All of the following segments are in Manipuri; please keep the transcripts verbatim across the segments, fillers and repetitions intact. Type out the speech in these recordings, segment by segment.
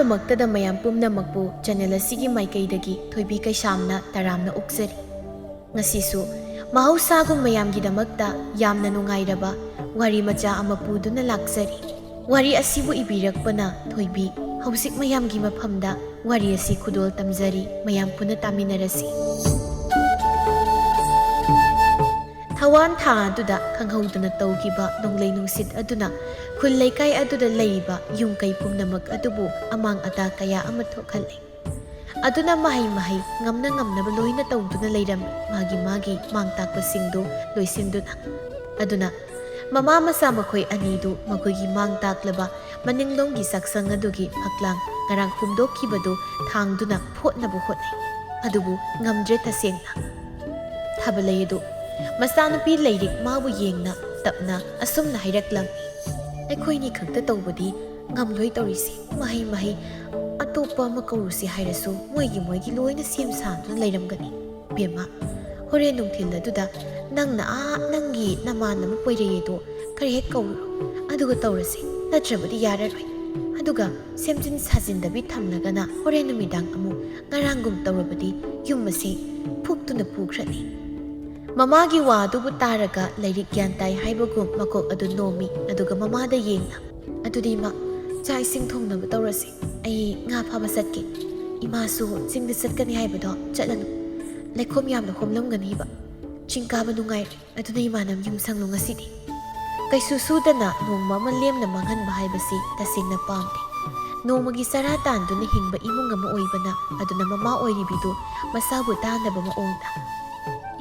ꯑꯍꯥꯟꯕꯃꯛꯇꯗ ꯃꯌꯥꯝ ꯄꯨꯝꯅꯃꯛꯄꯨ ꯆꯦꯅꯦꯜ ꯑꯁꯤꯒꯤ ꯃꯥꯏꯀꯩꯗꯒꯤ ꯊꯣꯏꯕꯤ ꯀꯩꯁꯥꯝꯅ ꯇꯔꯥꯝꯅ ꯑꯣꯛꯆꯔꯤ꯫ ꯉꯁꯤꯁꯨ ꯃꯍꯧꯁꯥꯒꯨꯝ ꯃꯌꯥꯝꯒꯤꯗꯃꯛꯇ ꯌꯥꯝꯅ ꯅꯨꯡꯉꯥꯏꯔꯕ ꯋꯥꯔꯤ ꯃꯆꯥ ꯑꯃ ꯄꯨꯗꯨꯅ ꯂꯥꯛꯆꯔꯤ꯫ ꯋꯥꯔꯤ ꯑꯁꯤꯕꯨ ꯏꯕꯤꯔꯛꯄꯅ ꯊꯣꯏꯕꯤ꯫ ꯍꯧꯖꯤꯛ ꯃꯌꯥꯝꯒꯤ ꯃꯐꯝꯗ ꯋꯥꯔꯤ ꯑꯁꯤ ꯈꯨꯗꯣꯜ ꯇꯝꯖꯔꯤ, ꯃꯌꯥꯝ ꯄꯨꯟꯅ ꯇꯥꯃꯤꯟꯅꯔꯁꯤ꯫ ꯊꯋꯥꯟ ꯊꯥ ꯑꯗꯨꯗ ꯈꯪꯍꯧꯗꯅ ꯇꯧꯈꯤꯕ ꯅꯣꯡꯂꯩ ꯅꯨꯡꯁꯤꯠ ꯑꯗꯨꯅ ꯈꯨꯜ ꯂꯩꯀꯥꯏ ꯑꯗꯨꯗ ꯂꯩꯔꯤꯕ ꯌꯨꯝ ꯀꯩ ꯄꯨꯝꯅꯃꯛ ꯑꯗꯨꯕꯨ ꯑꯃꯥꯡ ꯑꯇꯥ ꯀꯌꯥ ꯑꯃ ꯊꯣꯛꯍꯜꯂꯤ꯫ ꯑꯗꯨꯅ ꯃꯍꯩ ꯃꯍꯩ ꯉꯝꯅ ꯉꯝꯅꯕ ꯂꯣꯏꯅ ꯇꯧꯗꯨꯅ ꯂꯩꯔꯝꯃꯤ, ꯃꯥꯒꯤ ꯃꯥꯒꯤ ꯃꯥꯡ ꯇꯥꯛꯄꯁꯤꯡꯗꯨ ꯂꯣꯏꯁꯤꯟꯗꯨꯅ꯫ ꯑꯗꯨꯅ ꯃꯃꯥ ꯃꯆꯥ ꯃꯈꯣꯏ ꯑꯅꯤꯗꯨ ꯃꯈꯣꯏꯒꯤ ꯃꯥꯡ ꯇꯥꯛꯂꯕ ꯃꯅꯤꯡꯂꯣꯝꯒꯤ ꯆꯥꯛꯁꯪ ꯑꯗꯨꯒꯤ ꯐꯛꯂꯥꯡ ꯉꯔꯥꯡ ꯍꯨꯝꯗꯣꯛꯈꯤꯕꯗꯨ ꯊꯥꯡꯗꯨꯅ ꯐꯣꯠꯅꯕ ꯍꯣꯠꯅꯩ꯫ ꯑꯗꯨꯕꯨ ꯉꯝꯗ꯭ꯔꯦ ꯇꯁꯦꯡꯅ꯫ ꯊꯥꯕꯂꯩ ꯑꯗꯨ ꯃꯆꯥꯅꯨꯄꯤ ꯂꯩꯔꯤꯛ ꯃꯥꯕꯨ ꯌꯦꯡꯅ ꯇꯞꯅ ꯑꯁꯨꯝꯅ ꯍꯥꯏꯔꯛꯂꯝꯃꯤ, "ꯑꯩꯈꯣꯏꯅꯤ ꯈꯛꯇ ꯇꯧꯕꯗꯤ ꯉꯝꯂꯣꯏ ꯇꯧꯔꯤꯁꯦ꯫ ꯃꯍꯩ ꯃꯍꯩ ꯑꯇꯣꯞꯄ ꯑꯃ ꯀꯧꯔꯨꯁꯤ ꯍꯥꯏꯔꯁꯨ ꯃꯣꯏꯒꯤ ꯃꯣꯏꯒꯤ ꯂꯣꯏꯅ ꯁꯦꯝ ꯁꯥꯗꯨꯅ ꯂꯩꯔꯝꯒꯅꯤ꯫ ꯕꯦꯝꯃ, ꯍꯣꯔꯦꯟ ꯅꯨꯡꯊꯤꯜ ꯑꯗꯨꯗ ꯅꯪꯅ ꯑꯥ ꯅꯪꯒꯤ ꯅꯃꯥꯟꯅꯕ ꯄꯣꯏꯔꯩ ꯑꯗꯣ ꯈꯔ ꯍꯦꯛ ꯀꯧꯔꯨꯔꯣ꯫ ꯑꯗꯨꯒ ꯇꯧꯔꯁꯦ, ꯅꯠꯇ꯭ꯔꯕꯗꯤ ꯌꯥꯔꯔꯣꯏ꯫ ꯑꯗꯨꯒ ꯁꯦꯝꯖꯤꯟ ꯁꯥꯖꯤꯟꯗꯕꯤ ꯊꯝꯂꯒꯅ ꯍꯣꯔꯦꯟ ꯅꯨꯃꯤꯗꯥꯡ ꯑꯃꯨꯛ ꯉꯔꯥꯡꯒꯨꯝ ꯇꯧꯔꯕꯗꯤ ꯌꯨꯝ ꯑꯁꯤ ꯐꯨꯛꯇꯨꯅ ꯄꯨꯈ꯭ꯔꯅꯤ꯫" ꯃꯃꯥꯒꯤ ꯋꯥ ꯑꯗꯨꯕꯨ ꯇꯥꯔꯒ ꯂꯩꯔꯤꯛ ꯒ꯭ꯌꯥꯟ ꯇꯥꯏ ꯍꯥꯏꯕꯒꯨꯝ ꯃꯀꯣꯛ ꯑꯗꯨ ꯅꯣꯝꯃꯤ, ꯑꯗꯨꯒ ꯃꯃꯥꯗ ꯌꯦꯡꯅ, "ꯑꯗꯨꯗꯤ ꯏꯃꯥ, ꯆꯥꯛ ꯏꯁꯤꯡ ꯊꯣꯡꯅꯕ ꯇꯧꯔꯁꯤ꯫ ꯑꯩ ꯉꯥ ꯐꯥꯕ ꯆꯠꯀꯦ꯫ ꯏꯃꯥꯁꯨ ꯆꯤꯡꯗ ꯆꯠꯀꯅꯤ ꯍꯥꯏꯕꯗꯣ ꯆꯠꯂꯅꯨ꯫ ꯂꯩꯈꯣꯝ ꯌꯥꯝꯅ ꯍꯣꯝꯂꯝꯒꯅꯤꯕ꯫ ꯆꯤꯡ ꯀꯥꯕ ꯅꯨꯡꯉꯥꯏꯔꯦ꯫ ꯑꯗꯨꯅ ꯏꯃꯥꯅ ꯌꯨꯝ ꯁꯪꯂꯨ ꯉꯁꯤꯗꯤ꯫" ꯀꯩꯁꯨ ꯁꯨꯗꯅ ꯅꯣꯡꯃ ꯑꯃ ꯂꯦꯝꯅ ꯃꯥꯡꯍꯟꯕ ꯍꯥꯏꯕꯁꯤ ꯇꯁꯦꯡꯅ ꯄꯥꯝꯗꯦ꯫ ꯅꯣꯡꯃꯒꯤ ꯆꯔꯥ ꯇꯥꯟꯗꯨꯅ ꯍꯤꯡꯕ ꯏꯃꯨꯡ ꯑꯃ ꯑꯣꯏꯕꯅ, ꯑꯗꯨꯅ ꯃꯃꯥ ꯑꯣꯏꯔꯤꯕꯤꯗꯨ ꯃꯁꯥꯕꯨ ꯇꯥꯅꯕ ꯃꯑꯣꯡꯗ꯫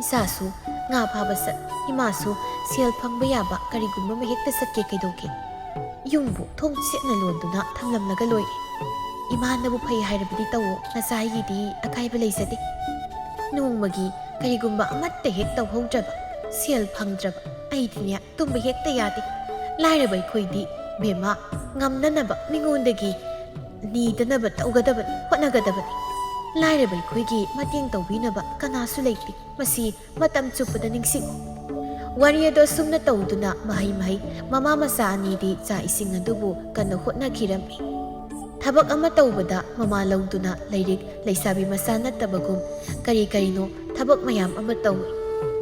"ꯏꯆꯥꯁꯨ ꯉꯥ ꯐꯥꯕ ꯆꯠ, ꯏꯃꯥꯁꯨ ꯁꯦꯜ ꯐꯪꯕ ꯌꯥꯕ ꯀꯔꯤꯒꯨꯝꯕ ꯑꯃ ꯍꯦꯛꯇ ꯆꯠꯀꯦ ꯀꯩꯗꯧꯒꯦ? ꯌꯨꯝꯕꯨ ꯊꯣꯡ ꯆꯦꯠꯅ ꯂꯣꯟꯗꯨꯅ ꯊꯝꯂꯝꯂꯒ ꯂꯣꯏꯔꯦ꯫ ꯏꯃꯥꯅꯕꯨ ꯐꯩ ꯍꯥꯏꯔꯕꯗꯤ ꯇꯧꯑꯣ, ꯅꯆꯥꯒꯤꯗꯤ ꯑꯀꯥꯏꯕ ꯂꯩꯖꯗꯦ꯫" ꯅꯣꯡꯃꯒꯤ ꯀꯔꯤꯒꯨꯝꯕ ꯑꯃꯠꯇ ꯍꯦꯛ ꯇꯧꯍꯧꯗ꯭ꯔꯕ, ꯁꯦꯜ ꯐꯪꯗ꯭ꯔꯕ ꯑꯩꯗꯤꯅꯦ ꯇꯨꯝꯕ ꯍꯦꯛꯇ ꯌꯥꯗꯦ꯫ ꯂꯥꯏꯔꯕ ꯑꯩꯈꯣꯏꯗꯤ ꯕꯦꯝꯃ, ꯉꯝꯅꯅꯕ ꯃꯤꯉꯣꯟꯗꯒꯤ ꯅꯤꯗꯅꯕ ꯇꯧꯒꯗꯕꯅꯤ, ꯍꯣꯠꯅꯒꯗꯕꯅꯤ꯫ ꯂꯥꯏꯔꯕ ꯑꯩꯈꯣꯏꯒꯤ ꯃꯇꯦꯡ ꯇꯧꯕꯤꯅꯕ ꯀꯅꯥꯁꯨ ꯂꯩꯇꯦ꯫ ꯃꯁꯤ ꯃꯇꯝ ꯆꯨꯞꯄꯗ ꯅꯤꯡꯁꯤꯡꯉꯨ꯫ ꯋꯥꯔꯤ ꯑꯗꯨ ꯑꯁꯨꯝꯅ ꯇꯧꯗꯨꯅ ꯃꯍꯩ ꯃꯍꯩ ꯃꯃꯥ ꯃꯆꯥ ꯑꯅꯤꯗꯤ ꯆꯥꯛ ꯏꯁꯤꯡ ꯑꯗꯨꯕꯨ ꯀꯟꯅ ꯍꯣꯠꯅꯈꯤꯔꯝꯃꯤ꯫ ꯊꯕꯛ ꯑꯃ ꯇꯧꯕꯗ ꯃꯃꯥ ꯂꯧꯗꯨꯅ ꯂꯩꯔꯤꯛ ꯂꯩꯁꯥꯕꯤ ꯃꯆꯥ ꯅꯠꯇꯕꯒꯨꯝ ꯀꯔꯤ ꯀꯔꯤꯅꯣ ꯊꯕꯛ ꯃꯌꯥꯝ ꯑꯃ ꯇꯧꯏ꯫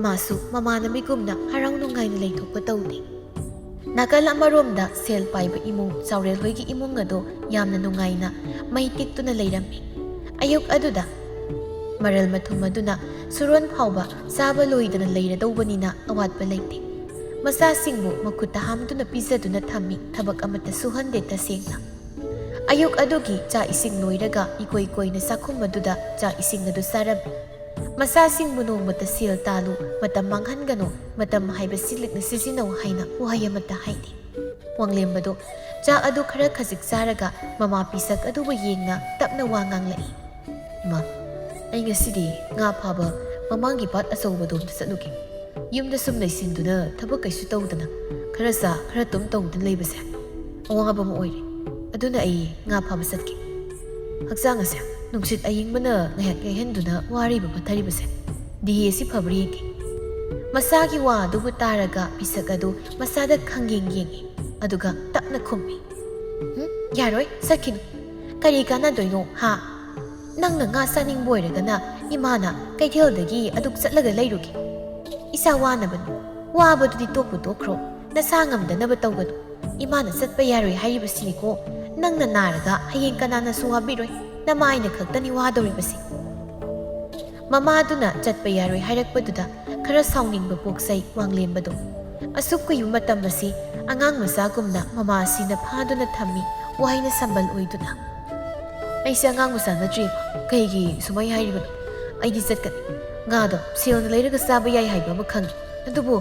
ꯃꯥꯁꯨ ꯃꯃꯥꯟꯅꯕꯤꯒꯨꯝꯅ ꯍꯔꯥꯎ ꯅꯨꯡꯉꯥꯏꯅ ꯂꯩꯊꯣꯛꯄ ꯇꯧꯗꯦ꯫ ꯅꯥꯀꯜ ꯑꯃꯔꯣꯝꯗ ꯁꯦꯜ ꯄꯥꯏꯕ ꯏꯃꯨꯡ ꯆꯥꯎꯔꯦꯜ ꯍꯣꯏꯒꯤ ꯏꯃꯨꯡ ꯑꯗꯣ ꯌꯥꯝꯅ ꯅꯨꯡꯉꯥꯏꯅ ꯃꯩ ꯇꯤꯛꯇꯨꯅ ꯂꯩꯔꯝꯃꯤ꯫ ꯑꯌꯨꯛ ꯑꯗꯨꯗ ꯃꯔꯜ ꯃꯊꯨꯝ ꯑꯗꯨꯅ ꯁꯨꯔꯣꯟ ꯐꯥꯎꯕ ꯆꯥꯕ ꯂꯣꯏꯗꯅ ꯂꯩꯔꯗꯧꯕꯅꯤꯅ ꯑꯋꯥꯠꯄ ꯂꯩꯇꯦ꯫ ꯃꯆꯥꯁꯤꯡꯕꯨ ꯃꯈꯨꯠꯇ ꯍꯥꯝꯗꯨꯅ ꯄꯤꯖꯗꯨꯅ ꯊꯝꯃꯤ, ꯊꯕꯛ ꯑꯃꯠꯇ ꯁꯨꯍꯟꯗꯦ ꯇꯁꯦꯡꯅ꯫ ꯑꯌꯨꯛ ꯑꯗꯨꯒꯤ ꯆꯥꯛ ꯏꯁꯤꯡ ꯂꯣꯏꯔꯒ ꯏꯀꯣꯏ ꯀꯣꯏꯅ ꯆꯥꯛꯈꯨꯝ ꯑꯗꯨꯗ ꯆꯥꯛ ꯏꯁꯤꯡ ꯑꯗꯨ ꯆꯥꯔꯝꯃꯤ꯫ ꯃꯆꯥꯁꯤꯡꯕꯨ ꯅꯣꯡꯃꯇ ꯁꯦꯜ ꯇꯥꯜꯂꯨ, ꯃꯇꯝ ꯃꯥꯡꯍꯟꯒꯅꯨ, ꯃꯇꯝ ꯍꯥꯏꯕꯁꯤ ꯂꯤꯛꯅ ꯁꯤꯖꯤꯟꯅꯧ ꯍꯥꯏꯅ ꯋꯥꯍꯩ ꯑꯃꯠꯇ ꯍꯥꯏꯗꯦ꯫ ꯋꯥꯡꯂꯦꯝꯕꯗꯣ ꯆꯥꯛ ꯑꯗꯨ ꯈꯔ ꯈꯖꯤꯛ ꯆꯥꯔꯒ ꯃꯃꯥ ꯄꯤꯁꯛ ꯑꯗꯨꯕꯨ ꯌꯦꯡꯅ ꯇꯞꯅ ꯋꯥ ꯉꯥꯡꯂꯛꯏ꯫ "ꯏꯃꯥ, ꯑꯩ ꯉꯁꯤꯗꯤ ꯉꯥ ꯐꯥꯕ ꯃꯃꯥꯡꯒꯤ ꯄꯥꯠ ꯑꯆꯧꯕꯗꯣꯝꯗ ꯆꯠꯂꯨꯒꯦ꯫ ꯌꯨꯝꯗ ꯁꯨꯝ ꯂꯩꯁꯤꯟꯗꯨꯅ ꯊꯕꯛ ꯀꯩꯁꯨ ꯇꯧꯗꯅ ꯈꯔ ꯆꯥ ꯈꯔ ꯇꯨꯝ ꯇꯧꯗꯨꯅ ꯂꯩꯕꯁꯦ ꯑꯋꯥꯕ ꯑꯃ ꯑꯣꯏꯔꯦ꯫ ꯑꯗꯨꯅ ꯑꯩ ꯉꯥ ꯐꯥꯕ ꯆꯠꯀꯦ꯫ ꯍꯛꯆꯥꯡ ꯑꯁꯦ ꯅꯨꯡꯁꯤꯠ ꯑꯏꯪꯕꯅ ꯉꯥꯏꯍꯥꯛ ꯌꯩꯍꯟꯗꯨꯅ ꯋꯥꯔꯤꯕ ꯄꯠꯊꯔꯤꯕꯁꯦ꯫ ꯗꯤꯍꯦ ꯑꯁꯤ ꯐꯕ꯭ꯔꯥ ꯌꯦꯡꯒꯦ꯫" ꯃꯆꯥꯒꯤ ꯋꯥ ꯑꯗꯨꯕꯨ ꯇꯥꯔꯒ ꯄꯤꯁꯛ ꯑꯗꯨ ꯃꯆꯥꯗ ꯈꯪꯌꯦꯡ ꯌꯦꯡꯉꯤ, ꯑꯗꯨꯒ ꯇꯞꯅ ꯈꯨꯝꯃꯤ꯫ "ꯎꯝ, ꯌꯥꯔꯣꯏ, ꯆꯠꯈꯤꯅꯨ꯫ ꯀꯔꯤ ꯀꯥꯟꯅꯗꯣꯏꯅꯣ, ꯍꯥ? ꯅꯪꯅ ꯉꯥ ꯆꯥꯅꯤꯡꯕ ꯑꯣꯏꯔꯒꯅ ꯏꯃꯥꯅ ꯀꯩꯊꯦꯜꯗꯒꯤ ꯑꯗꯨꯛ ꯆꯠꯂꯒ ꯂꯩꯔꯨꯒꯦ꯫ ꯏꯁꯥ ꯋꯥꯅꯕꯅꯤ꯫ ꯋꯥꯕꯗꯨꯗꯤ ꯇꯣꯛꯄꯨ ꯇꯣꯛꯈ꯭ꯔꯣ, ꯅꯁꯥ ꯉꯝꯗꯅꯕ ꯇꯧꯒꯅꯨ꯫ ꯏꯃꯥꯅ ꯆꯠꯄ ꯌꯥꯔꯣꯏ ꯍꯥꯏꯔꯤꯕꯁꯤꯅꯤꯀꯣ, ꯅꯪꯅ ꯅꯥꯔꯒ ꯍꯌꯦꯡ ꯀꯅꯥꯅꯁꯨ ꯋꯥꯕꯤꯔꯣꯏ, ꯅꯃꯥꯏꯅ ꯈꯛꯇꯅꯤ ꯋꯥꯗꯧꯔꯤꯕꯁꯤ꯫" ꯃꯃꯥꯗꯨꯅ ꯆꯠꯄ ꯌꯥꯔꯣꯏ ꯍꯥꯏꯔꯛꯄꯗꯨꯗ ꯈꯔ ꯁꯥꯎꯅꯤꯡꯕ ꯄꯣꯛꯆꯩ ꯋꯥꯡꯂꯦꯝꯕꯗꯣ꯫ ꯑꯁꯨꯛ ꯀꯨꯏꯕ ꯃꯇꯝ ꯑꯁꯤ ꯑꯉꯥꯡ ꯃꯆꯥꯒꯨꯝꯅ ꯃꯃꯥ ꯑꯁꯤꯅ ꯐꯥꯗꯨꯅ ꯊꯝꯃꯤ, ꯋꯥꯍꯩꯅ ꯁꯝꯕꯜ ꯑꯣꯏꯗꯨꯅ꯫ "ꯑꯩꯁꯦ ꯑꯉꯥꯡ ꯃꯆꯥ ꯅꯠꯇ꯭ꯔꯤꯕ, ꯀꯩꯒꯤ ꯁꯨꯃꯥꯏ ꯍꯥꯏꯔꯤꯕꯅꯣ? ꯑꯩꯗꯤ ꯆꯠꯀꯅꯤ꯫ ꯉꯥꯗꯣ ꯁꯦꯜꯅ ꯂꯩꯔꯒ ꯆꯥꯕ ꯌꯥꯏ ꯍꯥꯏꯕ ꯑꯃ ꯈꯪꯉꯤ, ꯑꯗꯨꯕꯨ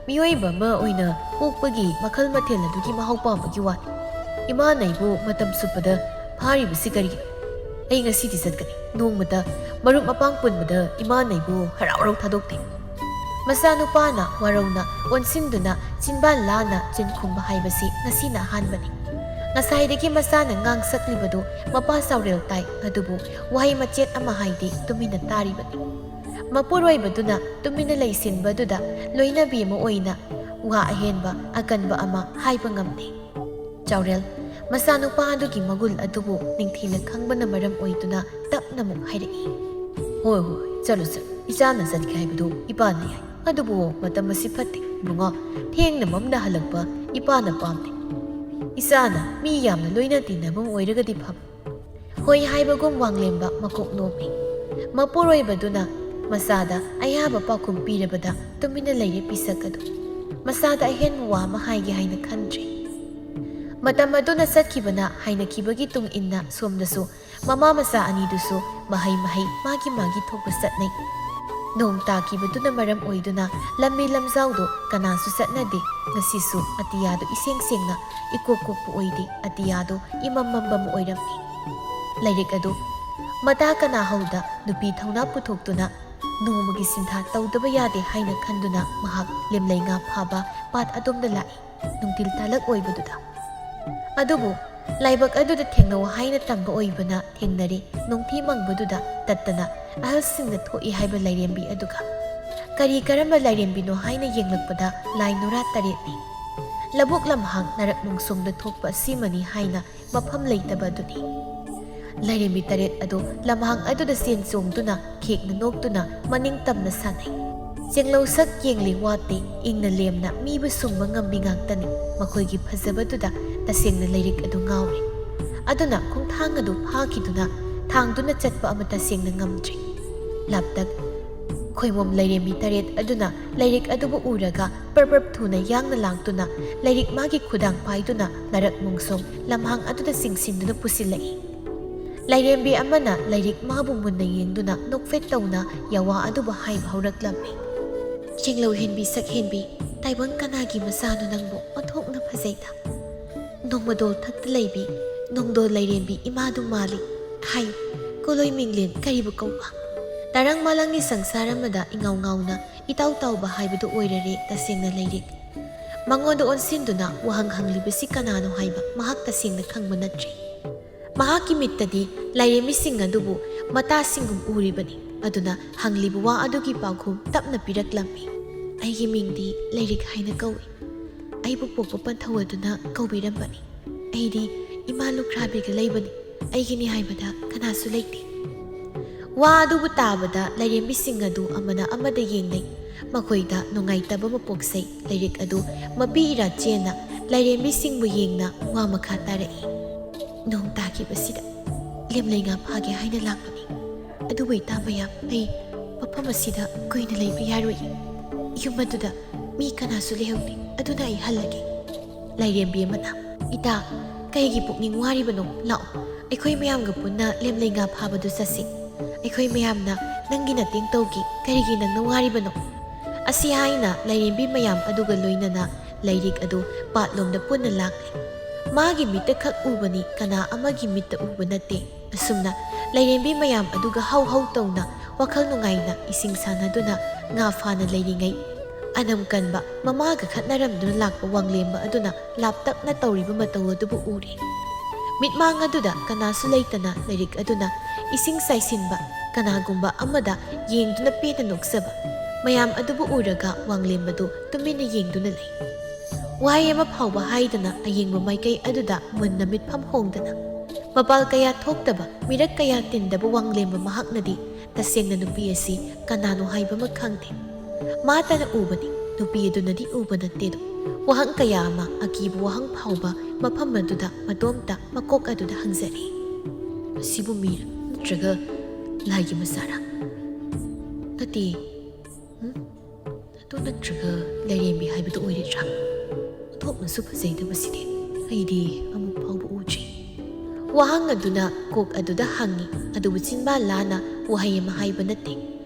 ꯃꯤꯑꯣꯏꯕ ꯑꯃ ꯑꯣꯏꯅ ꯄꯣꯛꯄꯒꯤ ꯃꯈꯜ ꯃꯊꯦꯜ ꯑꯗꯨꯒꯤ ꯃꯍꯥꯎ ꯄꯥꯝꯕꯒꯤ ꯋꯥꯅꯤ꯫ ꯏꯃꯥꯅ ꯑꯩꯕꯨ ꯃꯇꯝ ꯆꯨꯞꯄꯗ ꯐꯥꯔꯤꯕꯁꯤ ꯀꯔꯤꯒꯤꯅꯣ? ꯑꯩ ꯉꯁꯤꯗꯤ ꯆꯠꯀꯅꯤ꯫ ꯅꯣꯡꯃꯇ ꯃꯔꯨꯞ ꯃꯄꯥꯡ ꯄꯨꯟꯕꯗ ꯏꯃꯥꯅ ꯑꯩꯕꯨ ꯍꯔꯥꯎ ꯍꯔꯥꯎ ꯊꯥꯗꯣꯛꯇꯦ꯫" ꯃꯆꯥꯅꯨꯄꯥꯅ ꯋꯥꯔꯧꯅ ꯑꯣꯟꯁꯤꯟꯗꯨꯅ ꯆꯤꯟꯕꯥꯜ ꯂꯥꯅ ꯆꯤꯟ ꯈꯨꯝꯕ ꯍꯥꯏꯕꯁꯤ ꯉꯁꯤꯅ ꯑꯍꯥꯟꯕꯅꯤ꯫ ꯉꯁꯥꯏꯗꯒꯤ ꯃꯆꯥꯅ ꯉꯥꯡ ꯁꯛꯂꯤꯕꯗꯨ ꯃꯄꯥ ꯆꯥꯎꯔꯦꯜ ꯇꯥꯏ, ꯑꯗꯨꯕꯨ ꯋꯥꯍꯩ ꯃꯆꯦꯠ ꯑꯃ ꯍꯥꯏꯗꯦ, ꯇꯨꯃꯤꯟꯅ ꯇꯥꯔꯤꯕꯅꯤ꯫ ꯃꯄꯨꯔꯣꯏꯕꯗꯨꯅ ꯇꯨꯃꯤꯟꯅ ꯂꯩꯁꯤꯟꯕꯗꯨꯗ ꯂꯣꯏꯅꯕꯤ ꯑꯃ ꯑꯣꯏꯅ ꯋꯥ ꯑꯍꯦꯟꯕ ꯑꯀꯟꯕ ꯑꯃ ꯍꯥꯏꯕ ꯉꯝꯗꯦ꯫ "ꯆꯥꯎꯔꯦꯜ, ꯃꯆꯥꯅꯨꯄꯥ ꯑꯗꯨꯒꯤ ꯃꯒꯨꯟ ꯑꯗꯨꯕꯨ ꯅꯤꯡꯊꯤꯅ ꯈꯪꯕꯅ ꯃꯔꯝ ꯑꯣꯏꯗꯨꯅ ꯇꯞꯅ ꯑꯃꯨꯛ ꯍꯥꯏꯔꯛꯏ, "ꯍꯣꯏ, ꯍꯣꯏ, ꯆꯠꯂꯨ, ꯆꯠꯂꯨ꯫ ꯏꯆꯥꯅ ꯆꯠꯀꯦ ꯍꯥꯏꯕꯗꯨ ꯏꯄꯥꯅ ꯌꯥꯏ꯫ ꯑꯗꯨꯕꯨ ꯃꯇꯝ ꯑꯁꯤ ꯐꯠꯇꯦ, ꯏꯕꯨꯡꯉꯣ꯫ ꯊꯦꯡꯅ ꯃꯝꯅ ꯍꯜꯂꯛꯄ ꯏꯄꯥꯅ ꯄꯥꯝꯗꯦ꯫ ꯏꯆꯥꯅ ꯃꯤ ꯌꯥꯝꯅ ꯂꯣꯏꯅ ꯇꯤꯟꯅꯕ ꯑꯣꯏꯔꯒꯗꯤ ꯐꯕ"꯫ ꯍꯣꯏ ꯍꯥꯏꯕꯒꯨꯝ ꯋꯥꯡꯂꯦꯝꯕ ꯃꯀꯣꯛ ꯅꯣꯝꯃꯤ꯫ ꯃꯄꯨꯔꯣꯏꯕꯗꯨꯅ ꯃꯆꯥꯗ ꯑꯌꯥꯕ ꯄꯥꯎꯈꯨꯝ ꯄꯤꯔꯕꯗ ꯇꯨꯃꯤꯟꯅ ꯂꯩꯔꯦ ꯄꯤꯁꯛ ꯑꯗꯨ꯫ ꯃꯆꯥꯗ ꯑꯍꯦꯟꯕ ꯋꯥ ꯑꯃ ꯍꯥꯏꯒꯦ ꯍꯥꯏꯅ ꯈꯟꯗ꯭ꯔꯦ꯫ ꯃꯇꯝ ꯑꯗꯨꯅ ꯆꯠꯈꯤꯕꯅ ꯍꯥꯏꯅꯈꯤꯕꯒꯤ ꯇꯨꯡ ꯏꯟꯅ ꯁꯣꯝꯗꯁꯨ ꯃꯃꯥ ꯃꯆꯥ ꯑꯅꯤꯗꯨꯁꯨ ꯃꯍꯩ ꯃꯍꯩ ꯃꯥꯒꯤ ꯃꯥꯒꯤ ꯊꯣꯛꯄ ꯆꯠꯅꯩ꯫ ꯅꯣꯡ ꯇꯥꯈꯤꯕꯗꯨꯅ ꯃꯔꯝ ꯑꯣꯏꯗꯨꯅ ꯂꯝꯕꯤ ꯂꯝꯖꯥꯎꯗꯣ ꯀꯅꯥꯁꯨ ꯆꯠꯅꯗꯦ꯫ ꯉꯁꯤꯁꯨ ꯑꯇꯤꯌꯥꯗꯣ ꯏꯁꯦꯡ ꯁꯦꯡꯅ ꯏꯀꯣꯛ ꯀꯣꯛꯄ ꯑꯣꯏꯗꯦ꯫ ꯑꯇꯤꯌꯥꯗꯣ ꯏꯃꯝ ꯃꯝꯕ ꯑꯃ ꯑꯣꯏꯔꯝꯃꯤ꯫ ꯂꯥꯏꯔꯤꯛ ꯑꯗꯨ ꯃꯇꯥ ꯀꯅꯥ ꯍꯧꯗ ꯅꯨꯄꯤ ꯊꯧꯅꯥ ꯄꯨꯊꯣꯛꯇꯨꯅ ꯅꯣꯡꯃꯒꯤ ꯁꯤꯟꯊꯥ ꯇꯧꯗꯕ ꯌꯥꯗꯦ ꯍꯥꯏꯅ ꯈꯟꯗꯨꯅ ꯃꯍꯥꯛ ꯂꯦꯝꯂꯩ ꯉꯥ ꯐꯥꯕ ꯄꯥꯠ ꯑꯗꯣꯝꯗ ꯂꯥꯛꯏ꯫ ꯅꯨꯡꯊꯤꯜ ꯇꯥꯂꯛ ꯑꯣꯏꯕꯗꯨꯗ꯫ ꯑꯗꯨꯕꯨ ꯂꯥꯏꯕꯛ ꯑꯗꯨꯗ ꯊꯦꯡꯅꯧ ꯍꯥꯏꯅ ꯇꯝꯕ ꯑꯣꯏꯕꯅ ꯊꯦꯡꯅꯔꯦ꯫ ꯅꯨꯡꯊꯤ ꯃꯪꯕꯗꯨꯗ ꯇꯠꯇꯅ ꯑꯍꯜꯁꯤꯡꯅ ꯊꯣꯛꯏ ꯍꯥꯏꯕ ꯂꯥꯏꯔꯦꯝꯕꯤ ꯑꯗꯨꯒ꯫ ꯀꯔꯤ ꯀꯔꯝꯕ ꯂꯥꯏꯔꯦꯝꯕꯤꯅꯣ ꯍꯥꯏꯅ ꯌꯦꯡꯂꯛꯄꯗ ꯂꯥꯏ ꯅꯨꯔꯥ ꯇꯔꯦꯠꯅꯤ꯫ ꯂꯧꯕꯨꯛ ꯂꯝꯍꯥꯡ ꯅꯔꯛ ꯃꯣꯡꯁꯣꯡꯗ ꯊꯣꯛꯄ ꯑꯁꯤꯃꯅꯤ ꯍꯥꯏꯅ ꯃꯐꯝ ꯂꯩꯇꯕ ꯑꯗꯨꯅꯤ꯫ ꯂꯥꯏꯔꯦꯝꯕꯤ ꯇꯔꯦꯠ ꯑꯗꯨ ꯂꯝꯍꯥꯡ ꯑꯗꯨꯗ ꯆꯦꯟ ꯆꯣꯡꯗꯨꯅ, ꯈꯦꯛꯅ ꯅꯣꯛꯇꯨꯅ ꯃꯅꯤꯡ ꯇꯝꯅ ꯁꯥꯟꯅꯩ꯫ ꯆꯦꯡꯂꯧ ꯁꯛ ꯌꯦꯡꯂꯤ ꯋꯥꯠꯇꯦ, ꯏꯪꯅ ꯂꯦꯝꯅ ꯃꯤꯕꯨ ꯁꯨꯝꯕ ꯉꯝꯕꯤ ꯉꯥꯛꯇꯅꯤ꯫ ꯃꯈꯣꯏꯒꯤ ꯐꯖꯕꯗꯨꯗ ꯇꯁꯦꯡꯅ ꯂꯥꯏꯔꯤꯛ ꯑꯗꯨ ꯉꯥꯎꯔꯦ꯫ ꯑꯗꯨꯅ ꯈꯣꯡꯊꯥꯡ ꯑꯗꯨ ꯐꯥꯈꯤꯗꯨꯅ ꯊꯥꯡꯗꯨꯅ ꯆꯠꯄ ꯑꯃ ꯇꯁꯦꯡꯅ ꯉꯝꯗ꯭ꯔꯦ꯫ ꯂꯥꯞꯇꯛ ꯈꯣꯏꯃꯣꯝ ꯂꯥꯏꯔꯦꯝꯕꯤ ꯇꯔꯦꯠ ꯑꯗꯨꯅ ꯂꯥꯏꯔꯤꯛ ꯑꯗꯨꯕꯨ ꯎꯔꯒ ꯄ꯭ꯔꯞ ꯄ꯭ꯔꯞ ꯊꯨꯅ ꯌꯥꯡꯅ ꯂꯥꯛꯇꯨꯅ ꯂꯥꯏꯔꯤꯛ ꯃꯥꯒꯤ ꯈꯨꯗꯥꯡ ꯄꯥꯏꯗꯨꯅ ꯅꯔꯛ ꯃꯣꯡꯁꯣꯡ ꯂꯝꯍꯥꯡ ꯑꯗꯨꯗ ꯆꯤꯡꯁꯤꯟꯗꯨꯅ ꯄꯨꯁꯤꯜꯂꯛꯏ꯫ ꯂꯥꯏꯔꯦꯝꯕꯤ ꯑꯃꯅ ꯂꯥꯏꯔꯤꯛ ꯃꯥꯕꯨ ꯃꯨꯟꯅ ꯌꯦꯡꯗꯨꯅ ꯅꯣꯛꯐꯦꯠ ꯇꯧꯅ ꯌꯥꯋꯥ ꯑꯗꯨꯕꯨ ꯍꯥꯏꯕ ꯍꯧꯔꯛꯂꯝꯃꯤ꯫ "ꯆꯤꯡꯂꯧ ꯍꯦꯟꯕꯤ ꯁꯛ ꯍꯦꯟꯕꯤ, ꯇꯥꯏꯕꯪ ꯀꯅꯥꯒꯤ ꯃꯆꯥꯅꯣ ꯅꯪꯕꯨ? ꯑꯣꯟꯊꯣꯛꯅ ꯐꯖꯩꯗ꯫ ꯅꯣꯡꯃꯗꯣꯜ ꯊꯛꯇ ꯂꯩꯕꯤ, ꯅꯣꯡꯗꯣꯜ ꯂꯥꯏꯔꯦꯝꯕꯤ ꯏꯃꯥꯗꯨ ꯃꯥꯜꯂꯤ꯫ ꯍꯥꯏꯌꯨ, ꯀꯣꯂꯣꯏ ꯃꯤꯡꯂꯦꯟ ꯀꯔꯤꯕꯨ ꯀꯧꯕ?" ꯇꯔꯪ ꯃꯥꯂꯪꯒꯤ ꯁꯪꯁꯥꯔ ꯑꯃꯗ ꯏꯉꯥꯎ ꯉꯥꯎꯅ ꯏꯇꯥꯎ ꯇꯥꯎꯕ ꯍꯥꯏꯕꯗꯨ ꯑꯣꯏꯔꯔꯦ ꯇꯁꯦꯡꯅ ꯂꯥꯏꯔꯤꯛ꯫ ꯃꯉꯣꯟꯗ ꯑꯣꯟꯁꯤꯟꯗꯨꯅ ꯋꯥꯍꯪ ꯍꯪꯂꯤꯕꯁꯤ ꯀꯅꯥꯅꯣ ꯍꯥꯏꯕ ꯃꯍꯥꯛ ꯇꯁꯦꯡꯅ ꯈꯪꯕ ꯅꯠꯇ꯭ꯔꯦ꯫ ꯃꯍꯥꯛꯀꯤ ꯃꯤꯠꯇꯗꯤ ꯂꯥꯏꯔꯦꯝꯕꯤꯁꯤꯡ ꯑꯗꯨꯕꯨ ꯃꯇꯥꯁꯤꯡꯒꯨꯝ ꯎꯔꯤꯕꯅꯤ꯫ ꯑꯗꯨꯅ ꯍꯪꯂꯤꯕ ꯋꯥ ꯑꯗꯨꯒꯤ ꯄꯥꯎꯈꯨꯝ ꯇꯞꯅ ꯄꯤꯔꯛꯂꯝꯃꯤ꯫ "ꯑꯩꯒꯤ ꯃꯤꯡꯗꯤ ꯂꯥꯏꯔꯤꯛ ꯍꯥꯏꯅ ꯀꯧꯏ꯫ ꯑꯩꯕꯨ ꯄꯣꯛꯄ ꯄꯟꯊꯧ ꯑꯗꯨꯅ ꯀꯧꯕꯤꯔꯝꯕꯅꯤ꯫ "ꯑꯩꯗꯤ ꯏꯃꯥ ꯂꯨꯈ꯭ꯔꯥꯕꯤꯒ ꯂꯩꯕꯅꯤ, ꯑꯩꯒꯤꯅꯤ ꯍꯥꯏꯕꯗ ꯀꯅꯥꯁꯨ ꯂꯩꯇꯦ"꯫ ꯋꯥ ꯑꯗꯨꯕꯨ ꯇꯥꯕꯗ ꯂꯥꯏꯔꯦꯝꯕꯤꯁꯤꯡ ꯑꯗꯨ ꯑꯃꯅ ꯑꯃꯗ ꯌꯦꯡꯅꯩ꯫ ꯃꯈꯣꯏꯗ ꯅꯨꯡꯉꯥꯏꯇꯕ ꯑꯃ ꯄꯣꯛꯆꯩ꯫ ꯂꯥꯏꯔꯤꯛ ꯑꯗꯨ ꯃꯄꯤ ꯏꯔꯥ ꯆꯦꯟꯅ ꯂꯥꯏꯔꯦꯝꯕꯤꯁꯤꯡꯕꯨ ꯌꯦꯡꯅ ꯋꯥ ꯃꯈꯥ ꯇꯥꯔꯛꯏ꯫ "ꯅꯣꯡ ꯇꯥꯈꯤꯕꯁꯤꯗ ꯂꯦꯝꯂꯩ ꯉꯥ ꯐꯥꯒꯦ ꯍꯥꯏꯅ ꯂꯥꯛꯄꯅꯤ꯫ ꯑꯗꯨꯕꯨ ꯏꯇꯥ ꯃꯌꯥꯝ, ꯑꯩ ꯃꯐꯝ ꯑꯁꯤꯗ ꯀꯨꯏꯅ ꯂꯩꯕ ꯌꯥꯔꯣꯏꯌꯦ꯫ ꯌꯨꯝ ꯑꯗꯨꯗ ꯃꯤ ꯀꯅꯥꯁꯨ ꯂꯩꯍꯧꯗꯦ, ꯑꯗꯨꯅ ꯑꯩ ꯍꯜꯂꯒꯦ"꯫ ꯂꯥꯏꯔꯦꯝꯕꯤ ꯑꯃꯅ, "ꯏꯇꯥ, ꯀꯩꯒꯤ ꯄꯨꯛꯅꯤꯡ ꯋꯥꯔꯤꯕꯅꯣ? ꯂꯥꯛꯑꯣ, ꯑꯩꯈꯣꯏ ꯃꯌꯥꯝꯒ ꯄꯨꯟꯅ ꯂꯦꯝꯂꯩ ꯉꯥ ꯐꯥꯕꯗꯨ ꯆꯠꯁꯤ꯫ ꯑꯩꯈꯣꯏ ꯃꯌꯥꯝꯅ ꯅꯪꯒꯤ ꯃꯇꯦꯡ ꯇꯧꯒꯦ, ꯀꯔꯤꯒꯤ ꯅꯪꯅ ꯋꯥꯔꯤꯕꯅꯣ?" ꯑꯁꯤ ꯍꯥꯏꯅ ꯂꯥꯏꯔꯦꯝꯕꯤ ꯃꯌꯥꯝ ꯑꯗꯨꯒ ꯂꯣꯏꯅꯅ ꯂꯥꯏꯔꯤꯛ ꯑꯗꯨ ꯄꯥꯠꯂꯣꯝꯗ ꯄꯨꯟꯅ ꯂꯥꯛꯂꯤ꯫ ꯃꯥꯒꯤ ꯃꯤꯠꯇ ꯈꯛ ꯎꯕꯅꯤ, ꯀꯅꯥ ꯑꯃꯒꯤ ꯃꯤꯠꯇ ꯎꯕ ꯅꯠꯇꯦ꯫ ꯑꯁꯨꯝꯅ ꯂꯥꯏꯔꯦꯝꯕꯤ ꯃꯌꯥꯝ ꯑꯗꯨꯒ ꯍꯧ ꯍꯧ ꯇꯧꯅ ꯋꯥꯈꯜ ꯅꯨꯡꯉꯥꯏꯅ ꯏꯁꯤꯡ ꯁꯥꯟꯅꯗꯨꯅ ꯉꯥ ꯐꯥꯅ ꯂꯩꯔꯤꯉꯩ, ꯑꯅꯝ ꯀꯟꯕ ꯃꯃꯥꯒ ꯈꯠꯅꯔꯝꯗꯨꯅ ꯂꯥꯛꯄ ꯋꯥꯡꯂꯦꯝꯕ ꯑꯗꯨꯅ ꯂꯥꯞꯇꯛꯅ ꯇꯧꯔꯤꯕ ꯃꯇꯧ ꯑꯗꯨꯕꯨ ꯎꯔꯦ꯫ ꯃꯤꯠꯃꯥꯡ ꯑꯗꯨꯗ ꯀꯅꯥꯁꯨ ꯂꯩꯇꯅ ꯂꯥꯏꯔꯤꯛ ꯑꯗꯨꯅ ꯏꯁꯤꯡ ꯆꯥꯏꯁꯤꯟꯕ, ꯀꯅꯥꯒꯨꯝꯕ ꯑꯃꯗ ꯌꯦꯡꯗꯨꯅ ꯄꯦꯟꯅ ꯅꯣꯛꯆꯕ ꯃꯌꯥꯝ ꯑꯗꯨꯕꯨ ꯎꯔꯒ ꯋꯥꯡꯂꯦꯝꯕꯗꯨ ꯇꯨꯃꯤꯟꯅ ꯌꯦꯡꯗꯨꯅ ꯂꯩ꯫ ꯋꯥꯍꯩ ꯑꯃ ꯐꯥꯎꯕ ꯍꯥꯏꯗꯅ ꯑꯌꯦꯡꯕ ꯃꯥꯏꯀꯩ ꯑꯗꯨꯗ ꯃꯨꯟꯅ ꯃꯤꯠꯐꯝ ꯍꯣꯡꯗꯅ, ꯃꯄꯥꯜ ꯀꯌꯥ ꯊꯣꯛꯇꯕ, ꯃꯤꯔꯛ ꯀꯌꯥ ꯇꯤꯟꯗꯕ ꯋꯥꯡꯂꯦꯝꯕ ꯃꯍꯥꯛꯅꯗꯤ ꯇꯁꯦꯡꯅ ꯅꯨꯄꯤ ꯑꯁꯤ ꯀꯅꯥꯅꯣ ꯍꯥꯏꯕ ꯑꯃ ꯈꯪꯗꯦ꯫ ꯃꯥꯇꯅ ꯎꯕꯅꯤ, ꯅꯨꯄꯤ ꯑꯗꯨꯅꯗꯤ ꯎꯕ ꯅꯠꯇꯦꯗꯣ꯫ ꯋꯥꯍꯪ ꯀꯌꯥ ꯑꯃ, ꯑꯀꯤꯕ ꯋꯥꯍꯪ ꯐꯥꯎꯕ ꯃꯐꯝ ꯑꯗꯨꯗ ꯃꯇꯣꯝꯇ ꯃꯀꯣꯛ ꯑꯗꯨꯗ ꯍꯪꯖꯔꯤ꯫ "ꯃꯁꯤꯕꯨ ꯃꯤꯔ ꯅꯠꯇ꯭ꯔꯒ ꯂꯥꯏꯒꯤ ꯃꯆꯥꯔ? ꯅꯠꯇꯦ, ꯎꯝ? ꯑꯗꯨ ꯅꯠꯇ꯭ꯔꯒ ꯂꯥꯏꯔꯦꯝꯕꯤ ꯍꯥꯏꯕꯗꯨ ꯑꯣꯏꯔꯤꯕ꯭ꯔꯥ? ꯑꯣꯟꯊꯣꯛꯅꯁꯨ ꯐꯖꯩꯗ ꯃꯁꯤꯗꯤ꯫ ꯑꯩꯗꯤ ꯑꯃꯨꯛ ꯐꯥꯎꯕ ꯎꯗ꯭ꯔꯤ"꯫ ꯋꯥꯍꯪ ꯑꯗꯨꯅ ꯀꯣꯛ ꯑꯗꯨꯗ ꯍꯪꯉꯤ, ꯑꯗꯨꯕꯨ ꯆꯤꯟꯕꯥꯜ ꯂꯥꯅ ꯋꯥꯍꯩ ꯑꯃ ꯍꯥꯏꯕ ꯅꯠꯇꯦ꯫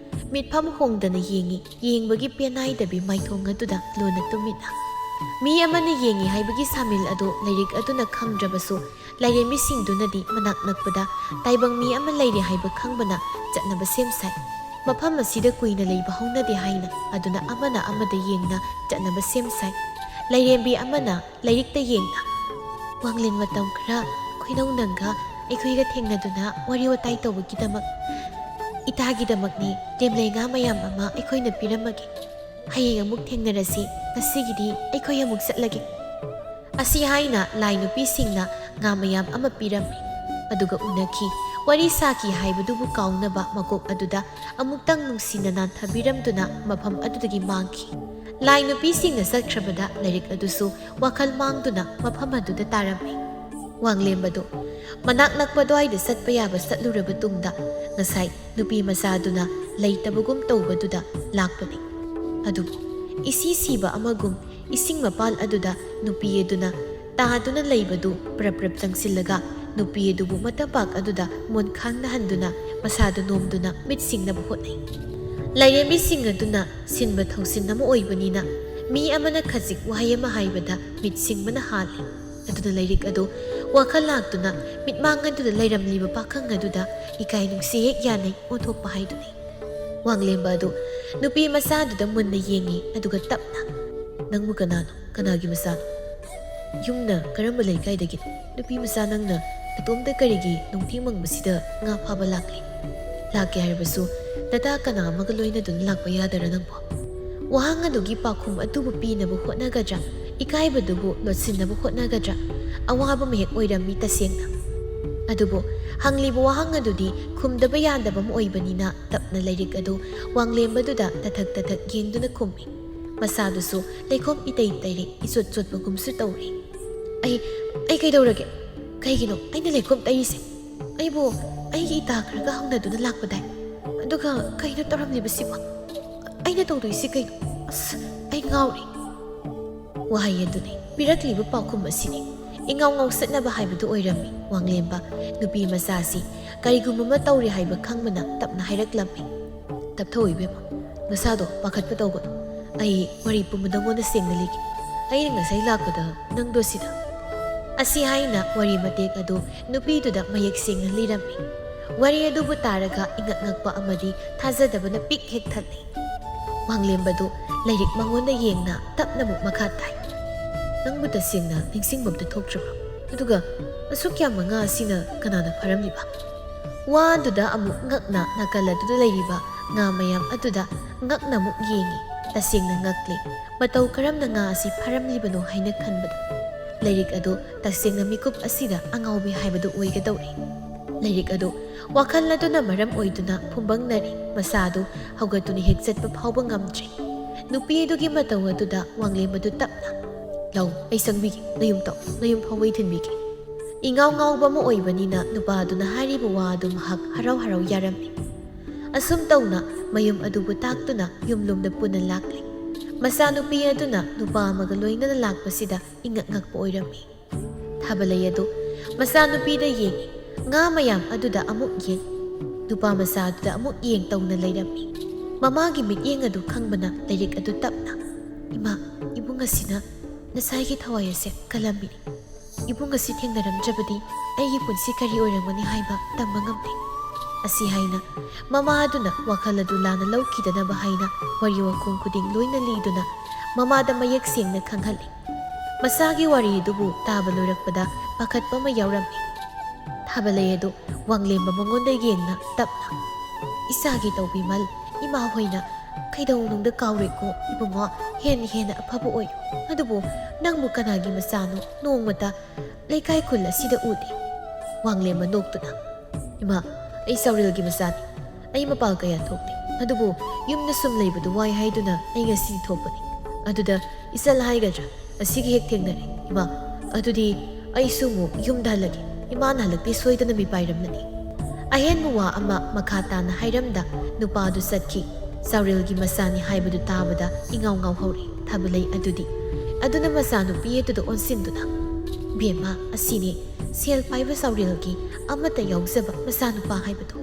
ꯃꯤꯠꯐꯝ ꯍꯣꯡꯗꯅ ꯌꯦꯡꯉꯤ, ꯌꯦꯡꯕꯒꯤ ꯄꯦꯟꯅꯥꯏꯗꯕꯤ ꯃꯥꯏꯊꯣꯡ ꯑꯗꯨꯗ ꯂꯣꯟꯅ ꯇꯨꯃꯤꯟꯅ꯫ ꯃꯤ ꯑꯃꯅ ꯌꯦꯡꯉꯤ ꯍꯥꯏꯕꯒꯤ ꯁꯥꯃꯤꯜ ꯑꯗꯨ ꯂꯥꯏꯔꯤꯛ ꯑꯗꯨꯅ ꯈꯪꯗ꯭ꯔꯕꯁꯨ, ꯂꯥꯏꯔꯦꯝꯕꯤꯁꯤꯡꯗꯨꯅꯗꯤ ꯃꯅꯥꯛ ꯅꯛꯄꯗ ꯇꯥꯏꯕꯪ ꯃꯤ ꯑꯃ ꯂꯩꯔꯦ ꯍꯥꯏꯕ ꯈꯪꯕꯅ ꯆꯠꯅꯕ ꯁꯦꯝ ꯁꯥꯏ꯫ ꯃꯐꯝ ꯑꯁꯤꯗ ꯀꯨꯏꯅ ꯂꯩꯕ ꯍꯧꯅꯗꯦ ꯍꯥꯏꯅ ꯑꯗꯨꯅ ꯑꯃꯅ ꯑꯃꯗ ꯌꯦꯡꯅ ꯆꯠꯅꯕ ꯁꯦꯝ ꯁꯥꯏ꯫ ꯂꯥꯏꯔꯦꯝꯕꯤ ꯑꯃꯅ ꯂꯥꯏꯔꯤꯛꯇ ꯌꯦꯡꯅ, "ꯋꯥꯡꯂꯦꯟ ꯃꯇꯝ ꯈꯔ ꯈꯣꯏꯅꯧ ꯅꯪꯒ ꯑꯩꯈꯣꯏꯒ ꯊꯦꯡꯅꯗꯨꯅ ꯋꯥꯔꯤ ꯋꯥꯇꯥꯏ ꯇꯧꯕꯒꯤꯗꯃꯛ ꯏꯇꯥꯒꯤꯗꯃꯛꯅꯤ ꯂꯦꯝꯂꯩ ꯉꯥ ꯃꯌꯥꯝ ꯑꯃ ꯑꯩꯈꯣꯏꯅ ꯄꯤꯔꯝꯃꯒꯦ꯫ ꯍꯌꯦꯡ ꯑꯃꯨꯛ ꯊꯦꯡꯅꯔꯁꯤ꯫ ꯉꯁꯤꯒꯤꯗꯤ ꯑꯩꯈꯣꯏ ꯑꯃꯨꯛ ꯆꯠꯂꯒꯦ"꯫ ꯑꯁꯤ ꯍꯥꯏꯅ ꯂꯥꯏ ꯅꯨꯄꯤꯁꯤꯡꯅ ꯉꯥ ꯃꯌꯥꯝ ꯑꯃ ꯄꯤꯔꯝꯃꯤ꯫ ꯑꯗꯨꯒ ꯎꯅꯈꯤ꯫ ꯋꯥꯔꯤ ꯁꯥꯈꯤ ꯍꯥꯏꯕꯗꯨꯕꯨ ꯀꯥꯎꯅꯕ ꯃꯀꯣꯛ ꯑꯗꯨꯗ ꯑꯃꯨꯛꯇꯪ ꯅꯨꯡꯁꯤꯅ ꯅꯥꯟꯊꯕꯤꯔꯝꯗꯨꯅ ꯃꯐꯝ ꯑꯗꯨꯗꯒꯤ ꯃꯥꯡꯈꯤ꯫ ꯂꯥꯏ ꯅꯨꯄꯤꯁꯤꯡꯅ ꯆꯠꯈ꯭ꯔꯕꯗ ꯂꯥꯏꯔꯤꯛ ꯑꯗꯨꯁꯨ ꯋꯥꯈꯜ ꯃꯥꯡꯗꯨꯅ ꯃꯐꯝ ꯑꯗꯨꯗ ꯇꯥꯔꯝꯃꯤ꯫ ꯋꯥꯡꯂꯦꯝꯕꯗꯨ ꯃꯅꯥꯛ ꯅꯛꯄ ꯑꯗꯨꯋꯥꯏꯗ ꯆꯠꯄ ꯌꯥꯕ ꯆꯠꯂꯨꯔꯕ ꯇꯨꯡꯗ ꯉꯁꯥꯏ ꯅꯨꯄꯤ ꯃꯆꯥꯗꯨꯅ ꯂꯩꯇꯕꯒꯨꯝ ꯇꯧꯕꯗꯨꯗ ꯂꯥꯛꯄꯅꯤ꯫ ꯑꯗꯨꯕꯨ ꯏꯁꯤ ꯁꯤꯕ ꯑꯃꯒꯨꯝ ꯏꯁꯤꯡ ꯃꯄꯥꯜ ꯑꯗꯨꯗ ꯅꯨꯄꯤ ꯑꯗꯨꯅ ꯇꯥꯗꯨꯅ ꯂꯩꯕꯗꯨ ꯄ꯭ꯔꯞ ꯄ꯭ꯔꯞ ꯆꯪꯁꯤꯜꯂꯒ ꯅꯨꯄꯤ ꯑꯗꯨꯕꯨ ꯃꯇꯝꯄꯥꯛ ꯑꯗꯨꯗ ꯃꯣꯟꯈꯥꯡꯅꯍꯟꯗꯨꯅ ꯃꯁꯥꯗꯨ ꯅꯣꯝꯗꯨꯅ ꯃꯤꯠ ꯁꯤꯡꯅꯕ ꯍꯣꯠꯅꯩ꯫ ꯂꯥꯏꯔꯦꯝꯕꯤꯁꯤꯡ ꯑꯗꯨꯅ ꯁꯤꯟꯕ ꯊꯧꯁꯤꯟ ꯑꯃ ꯑꯣꯏꯕꯅꯤꯅ ꯃꯤ ꯑꯃꯅ ꯈꯖꯤꯛ ꯋꯥꯍꯩ ꯑꯃ ꯍꯥꯏꯕꯗ ꯃꯤꯠ ꯁꯤꯡꯕꯅ ꯍꯥꯜꯂꯤ꯫ ꯑꯗꯨꯅ ꯂꯥꯏꯔꯤꯛ ꯑꯗꯨ ꯋꯥꯈꯜ ꯂꯥꯛꯇꯨꯅ ꯃꯤꯠꯃꯥꯡ ꯑꯗꯨꯗ ꯂꯩꯔꯝꯂꯤꯕ ꯄꯥꯈꯪ ꯑꯗꯨꯗ ꯏꯀꯥꯏ ꯅꯨꯡꯁꯤ ꯍꯦꯛ ꯌꯥꯅꯩ ꯑꯣꯟꯊꯣꯛꯄ ꯍꯥꯏꯗꯨꯅꯤ꯫ ꯋꯥꯡꯂꯦꯝꯕ ꯑꯗꯨ ꯅꯨꯄꯤ ꯃꯆꯥꯗꯨꯗ ꯃꯨꯟꯅ ꯌꯦꯡꯉꯤ, ꯑꯗꯨꯒ ꯇꯞꯅ, "ꯅꯪꯕꯨ ꯀꯅꯥꯅꯣ? ꯀꯅꯥꯒꯤ ꯃꯆꯥꯅꯣ? ꯌꯨꯝꯅ ꯀꯔꯝꯕ ꯂꯩꯀꯥꯏꯗꯒꯤꯅꯣ? ꯅꯨꯄꯤ ꯃꯆꯥ ꯅꯪꯅ ꯅꯇꯣꯝꯇ ꯀꯔꯤꯒꯤ ꯅꯨꯡꯊꯤꯡ ꯃꯪꯕꯁꯤꯗ ꯉꯥ ꯐꯥꯕ ꯂꯥꯛꯂꯤ? ꯂꯥꯛꯀꯦ ꯍꯥꯏꯔꯕꯁꯨ ꯅꯇꯥ ꯀꯅꯥ ꯑꯃꯒ ꯂꯣꯏꯅꯗꯨꯅ ꯂꯥꯛꯄ ꯌꯥꯗꯔ ꯅꯪꯕꯣ?" ꯋꯥꯍꯪ ꯑꯗꯨꯒꯤ ꯄꯥꯎꯈꯨꯝ ꯑꯗꯨꯕꯨ ꯄꯤꯅꯕ ꯍꯣꯠꯅꯒꯗ꯭ꯔꯥ, ꯏꯀꯥꯏꯕꯗꯨꯕꯨ ꯂꯣꯠꯁꯤꯟꯅꯕ ꯍꯣꯠꯅꯒꯗ꯭ꯔꯥ, ꯑꯋꯥꯕ ꯑꯃ ꯍꯦꯛ ꯑꯣꯏꯔꯝꯃꯤ ꯇꯁꯦꯡꯅ꯫ ꯑꯗꯨꯕꯨ ꯍꯪꯂꯤꯕ ꯋꯥꯍꯪ ꯑꯗꯨꯗꯤ ꯈꯨꯝꯗꯕ ꯌꯥꯗꯕ ꯑꯃ ꯑꯣꯏꯕꯅꯤꯅ ꯇꯞꯅ ꯂꯥꯏꯔꯤꯛ ꯑꯗꯨ ꯋꯥꯡꯂꯦꯝꯕꯗꯨꯗ ꯇꯊꯛ ꯇꯊꯛ ꯌꯦꯡꯗꯨꯅ ꯈꯨꯝꯃꯤ꯫ ꯃꯁꯥꯗꯨꯁꯨ ꯂꯩꯈꯣꯝ ꯏꯇꯩ ꯇꯩꯔꯤ, ꯏꯆꯣꯠ ꯆꯣꯠꯄꯒꯨꯝꯁꯨ ꯇꯧꯔꯤ꯫ "ꯑꯩ, ꯑꯩ ꯀꯩꯗꯧꯔꯒꯦ? ꯀꯩꯒꯤꯅꯣ ꯑꯩꯅ ꯂꯩꯈꯣꯝ ꯇꯩꯔꯤꯁꯦ? ꯑꯩꯕꯨ ꯑꯩꯒꯤ ꯏꯇꯥ ꯈꯔꯒ ꯍꯧꯅꯗꯨꯅ ꯂꯥꯛꯄꯗꯥꯏ? ꯑꯗꯨꯒ ꯀꯩꯅꯣ ꯇꯧꯔꯝꯂꯤꯕꯁꯤꯕꯣ? ꯑꯩꯅ ꯇꯧꯗꯣꯏꯁꯤ ꯀꯩꯅꯣ? ꯑꯁ, ꯑꯩ ꯉꯥꯎꯔꯦ!" ꯋꯥꯍꯩ ꯑꯗꯨꯅꯤ, ꯄꯤꯔꯛꯂꯤꯕ ꯄꯥꯎꯈꯨꯝ ꯑꯁꯤꯅꯤ꯫ ꯏꯉꯥꯎ ꯉꯥꯎꯁꯠꯅꯕ ꯍꯥꯏꯕꯗꯨ ꯑꯣꯏꯔꯝꯃꯤ ꯋꯥꯡꯂꯦꯝꯕ꯫ ꯅꯨꯄꯤ ꯃꯆꯥꯁꯤ ꯀꯔꯤꯒꯨꯝꯕ ꯑꯃ ꯇꯧꯔꯦ ꯍꯥꯏꯕ ꯈꯪꯕꯅ ꯇꯞꯅ ꯍꯥꯏꯔꯛꯂꯝꯃꯤ꯫ "ꯇꯞꯊꯧ ꯏꯕꯦꯝꯃ, ꯅꯁꯥꯗꯣ ꯄꯥꯈꯠꯄ ꯇꯧꯒꯅꯨ꯫ ꯑꯩ ꯋꯥꯔꯤ ꯄꯨꯝꯕ ꯅꯉꯣꯟꯗ ꯁꯦꯡꯅ ꯂꯤꯒꯦ꯫ ꯑꯩꯅ ꯉꯁꯥꯏ ꯂꯥꯛꯄꯗ ꯅꯪꯗꯣ ꯁꯤꯗ꯫" ꯑꯁꯤ ꯍꯥꯏꯅ ꯋꯥꯔꯤ ꯃꯇꯦꯛ ꯑꯗꯨ ꯅꯨꯄꯤꯗꯨꯗ ꯃꯌꯦꯛ ꯁꯦꯡꯅ ꯂꯤꯔꯝꯃꯤ꯫ ꯋꯥꯔꯤ ꯑꯗꯨꯕꯨ ꯇꯥꯔꯒ ꯏꯉꯛ ꯉꯛꯄ ꯑꯃꯗꯤ ꯊꯥꯖꯗꯕꯅ ꯄꯤꯛ ꯍꯦꯛ ꯊꯜꯂꯤ꯫ ꯋꯥꯡꯂꯦꯝꯕꯗꯨ ꯂꯥꯏꯔꯤꯛ ꯃꯉꯣꯟꯗ ꯌꯦꯡꯅ ꯇꯞꯅ ꯑꯃꯨꯛ ꯃꯈꯥ ꯇꯥꯏ꯫ "ꯅꯪꯕꯨ ꯇꯁꯦꯡꯅ ꯅꯤꯡꯁꯤꯡꯕ ꯑꯝꯇ ꯊꯣꯛꯇ꯭ꯔꯕ꯭ꯔꯣ? ꯑꯗꯨꯒ ꯑꯁꯨꯛ ꯌꯥꯝꯕ ꯉꯥ ꯑꯁꯤꯅ ꯀꯅꯥꯅ ꯐꯥꯔꯝꯂꯤꯕ?" ꯋꯥꯗꯨꯗ ꯑꯃꯨꯛ ꯉꯛꯅ ꯅꯥꯀꯜ ꯑꯗꯨꯗ ꯂꯩꯔꯤꯕ ꯉꯥ ꯃꯌꯥꯝ ꯑꯗꯨꯗ ꯉꯛꯅ ꯑꯃꯨꯛ ꯌꯦꯡꯉꯤ꯫ ꯇꯁꯦꯡꯅ ꯉꯛꯂꯤ꯫ ꯃꯇꯧ ꯀꯔꯝꯅ ꯉꯥ ꯑꯁꯤ ꯐꯥꯔꯝꯂꯤꯕꯅꯣ ꯍꯥꯏꯅ ꯈꯟꯕꯗ꯫ ꯂꯥꯏꯔꯤꯛ ꯑꯗꯨ ꯇꯁꯦꯡꯅ ꯃꯤꯀꯨꯞ ꯑꯁꯤꯗ ꯑꯉꯥꯎꯕꯤ ꯍꯥꯏꯕꯗꯨ ꯑꯣꯏꯒꯗꯧꯔꯦ꯫ ꯂꯥꯏꯔꯤꯛ ꯑꯗꯨ ꯋꯥꯈꯜ ꯑꯗꯨꯅ ꯃꯔꯝ ꯑꯣꯏꯗꯨꯅ ꯐꯨꯝꯕꯪꯅꯔꯤ꯫ ꯃꯁꯥ ꯑꯗꯨ ꯍꯧꯒꯠꯇꯨꯅ ꯍꯦꯛ ꯆꯠꯄ ꯐꯥꯎꯕ ꯉꯝꯗ꯭ꯔꯦ꯫ ꯅꯨꯄꯤ ꯑꯗꯨꯒꯤ ꯃꯇꯧ ꯑꯗꯨꯗ ꯋꯥꯡꯂꯦꯝꯕꯗꯨ ꯇꯞꯅ, "ꯂꯧ, ꯑꯩ ꯁꯪꯕꯤꯒꯦ, ꯅꯌꯨꯝ ꯇꯧ, ꯅꯌꯨꯝ ꯐꯥꯎꯕ ꯑꯩ ꯊꯤꯟꯕꯤꯒꯦ"꯫ ꯏꯉꯥꯎ ꯉꯥꯎꯕ ꯑꯃ ꯑꯣꯏꯕꯅꯤꯅ ꯅꯨꯄꯥ ꯑꯗꯨꯅ ꯍꯥꯏꯔꯤꯕ ꯋꯥ ꯑꯗꯨ ꯃꯍꯥꯛ ꯍꯔꯥꯎ ꯍꯔꯥꯎ ꯌꯥꯔꯝꯃꯤ꯫ ꯑꯁꯨꯝ ꯇꯧꯅ ꯃꯌꯨꯝ ꯑꯗꯨꯕꯨ ꯇꯥꯛꯇꯨꯅ ꯌꯨꯝꯂꯣꯝꯗ ꯄꯨꯟꯅ ꯂꯥꯛꯂꯦ꯫ ꯃꯆꯥꯅꯨꯄꯤ ꯑꯗꯨꯅ ꯅꯨꯄꯥ ꯑꯃꯒ ꯂꯣꯏꯅꯅ ꯂꯥꯛꯄꯁꯤꯗ ꯏꯉꯛ ꯉꯛꯄ ꯑꯣꯏꯔꯝꯃꯤ꯫ ꯊꯥꯕꯂꯩ ꯑꯗꯨ ꯃꯆꯥꯅꯨꯄꯤꯗ ꯌꯦꯡꯉꯤ꯫ ꯉꯥ ꯃꯌꯥꯝ ꯑꯗꯨꯗ ꯑꯃꯨꯛ ꯌꯦꯡ, ꯅꯨꯄꯥ ꯃꯆꯥ ꯑꯗꯨꯗ ꯑꯃꯨꯛ ꯌꯦꯡ ꯇꯧꯅ ꯂꯩꯔꯝꯃꯤ꯫ ꯃꯃꯥꯒꯤ ꯃꯤꯠꯌꯦꯡ ꯑꯗꯨ ꯈꯪꯕꯅ ꯂꯥꯏꯔꯤꯛ ꯑꯗꯨ ꯇꯞꯅ, "ꯏꯃꯥ, ꯏꯕꯨꯡ ꯑꯁꯤꯅ ꯉꯁꯥꯏꯒꯤ ꯊꯋꯥꯏ ꯑꯁꯦ ꯀꯜꯂꯝꯃꯤꯅꯤ꯫ ꯏꯕꯨꯡ ꯑꯁꯤ ꯊꯦꯡꯅꯔꯝꯗ꯭ꯔꯕꯗꯤ ꯑꯩꯒꯤ ꯄꯨꯟꯁꯤ ꯀꯔꯤ ꯑꯣꯏꯔꯝꯒꯅꯤ ꯍꯥꯏꯕ ꯇꯝꯕ ꯉꯝꯗꯦ" ꯑꯁꯤ ꯍꯥꯏꯅ ꯃꯃꯥ ꯑꯗꯨꯅ ꯋꯥꯈꯜ ꯑꯗꯨ ꯂꯥꯟꯅ ꯂꯧꯈꯤꯗꯅꯕ ꯍꯥꯏꯅ ꯋꯥꯔꯤ ꯋꯥꯈꯣꯡ ꯈꯨꯗꯤꯡ ꯂꯣꯏꯅ ꯂꯤꯗꯨꯅ ꯃꯃꯥꯗ ꯃꯌꯦꯛ ꯁꯦꯡꯅ ꯈꯪꯍꯜꯂꯤ꯫ ꯃꯁꯥꯒꯤ ꯋꯥꯔꯤ ꯑꯗꯨꯕꯨ ꯇꯥꯕ ꯂꯣꯏꯔꯛꯄꯗ ꯄꯥꯈꯠꯄ ꯑꯃ ꯌꯥꯎꯔꯝꯃꯤ꯫ ꯊꯥꯕꯂꯩ ꯑꯗꯨ ꯋꯥꯡꯂꯦꯝꯕ ꯃꯉꯣꯟꯗ ꯌꯦꯡꯅ ꯇꯞꯅ, "ꯏꯆꯥꯒꯤ ꯇꯧꯕꯤꯃꯜ, ꯏꯃꯥ ꯍꯣꯏꯅ ꯀꯩꯗꯧꯅꯨꯡꯗ ꯀꯥꯎꯔꯣꯏꯀꯣ ꯏꯕꯨꯡꯉꯣ, ꯍꯦꯟꯅ ꯍꯦꯟꯅ ꯑꯐꯕ ꯑꯣꯏꯌꯨ꯫ ꯑꯗꯨꯕꯨ ꯅꯪꯕꯨ ꯀꯅꯥꯒꯤ ꯃꯆꯥꯅꯣ? ꯅꯣꯡꯃꯇ ꯂꯩꯀꯥꯏ ꯈꯨꯜ ꯑꯁꯤꯗ ꯎꯗꯦ"꯫ ꯋꯥꯡꯂꯦꯝꯕ ꯅꯣꯛꯇꯨꯅ, "ꯏꯃꯥ, ꯑꯩ ꯆꯥꯎꯔꯦꯜꯒꯤ ꯃꯆꯥꯅꯤ꯫ ꯑꯩ ꯃꯄꯥꯜ ꯀꯌꯥ ꯊꯣꯛꯇꯦ꯫ ꯑꯗꯨꯕꯨ ꯌꯨꯝꯗ ꯁꯨꯝ ꯂꯩꯕꯗꯨ ꯋꯥꯏ ꯍꯥꯏꯗꯨꯅ ꯑꯩ ꯉꯁꯤ ꯊꯣꯛꯄꯅꯤ꯫ ꯑꯗꯨꯗ ꯏꯆꯜ ꯍꯥꯏꯒꯗ꯭ꯔꯥ, ꯑꯁꯤꯒ ꯍꯦꯛ ꯊꯦꯡꯅꯔꯦ꯫ ꯏꯃꯥ, ꯑꯗꯨꯗꯤ ꯑꯩꯁꯨ ꯑꯃꯨꯛ ꯌꯨꯝꯗ ꯍꯜꯂꯒꯦ꯫ ꯏꯃꯥꯅ ꯍꯜꯂꯛꯇꯦ ꯁꯣꯏꯗꯅ ꯃꯤꯄꯥꯏꯔꯝꯂꯅꯤ"꯫ ꯑꯍꯦꯟꯕ ꯋꯥ ꯑꯃ ꯃꯈꯥ ꯇꯥꯅ ꯍꯥꯏꯔꯝꯗ ꯅꯨꯄꯥ ꯑꯗꯨ ꯆꯠꯈꯤ꯫ ꯆꯥꯎꯔꯦꯜꯒꯤ ꯃꯆꯥꯅꯤ ꯍꯥꯏꯕꯗꯨ ꯇꯥꯕꯗ ꯏꯉꯥꯎ ꯉꯥꯎꯍꯧꯔꯦ ꯊꯥꯕꯂꯩ ꯑꯗꯨꯗꯤ꯫ ꯑꯗꯨꯅ ꯃꯆꯥꯅꯨꯄꯤ ꯑꯗꯨꯗ ꯑꯣꯟꯁꯤꯟꯗꯨꯅ, "ꯕꯦꯝꯃ, ꯑꯁꯤꯅꯤ ꯁꯦꯜ ꯄꯥꯏꯕ ꯆꯥꯎꯔꯦꯜꯒꯤ ꯑꯃꯠꯇ ꯌꯥꯎꯖꯕ ꯃꯆꯥꯅꯨꯄꯥ ꯍꯥꯏꯕꯗꯣ꯫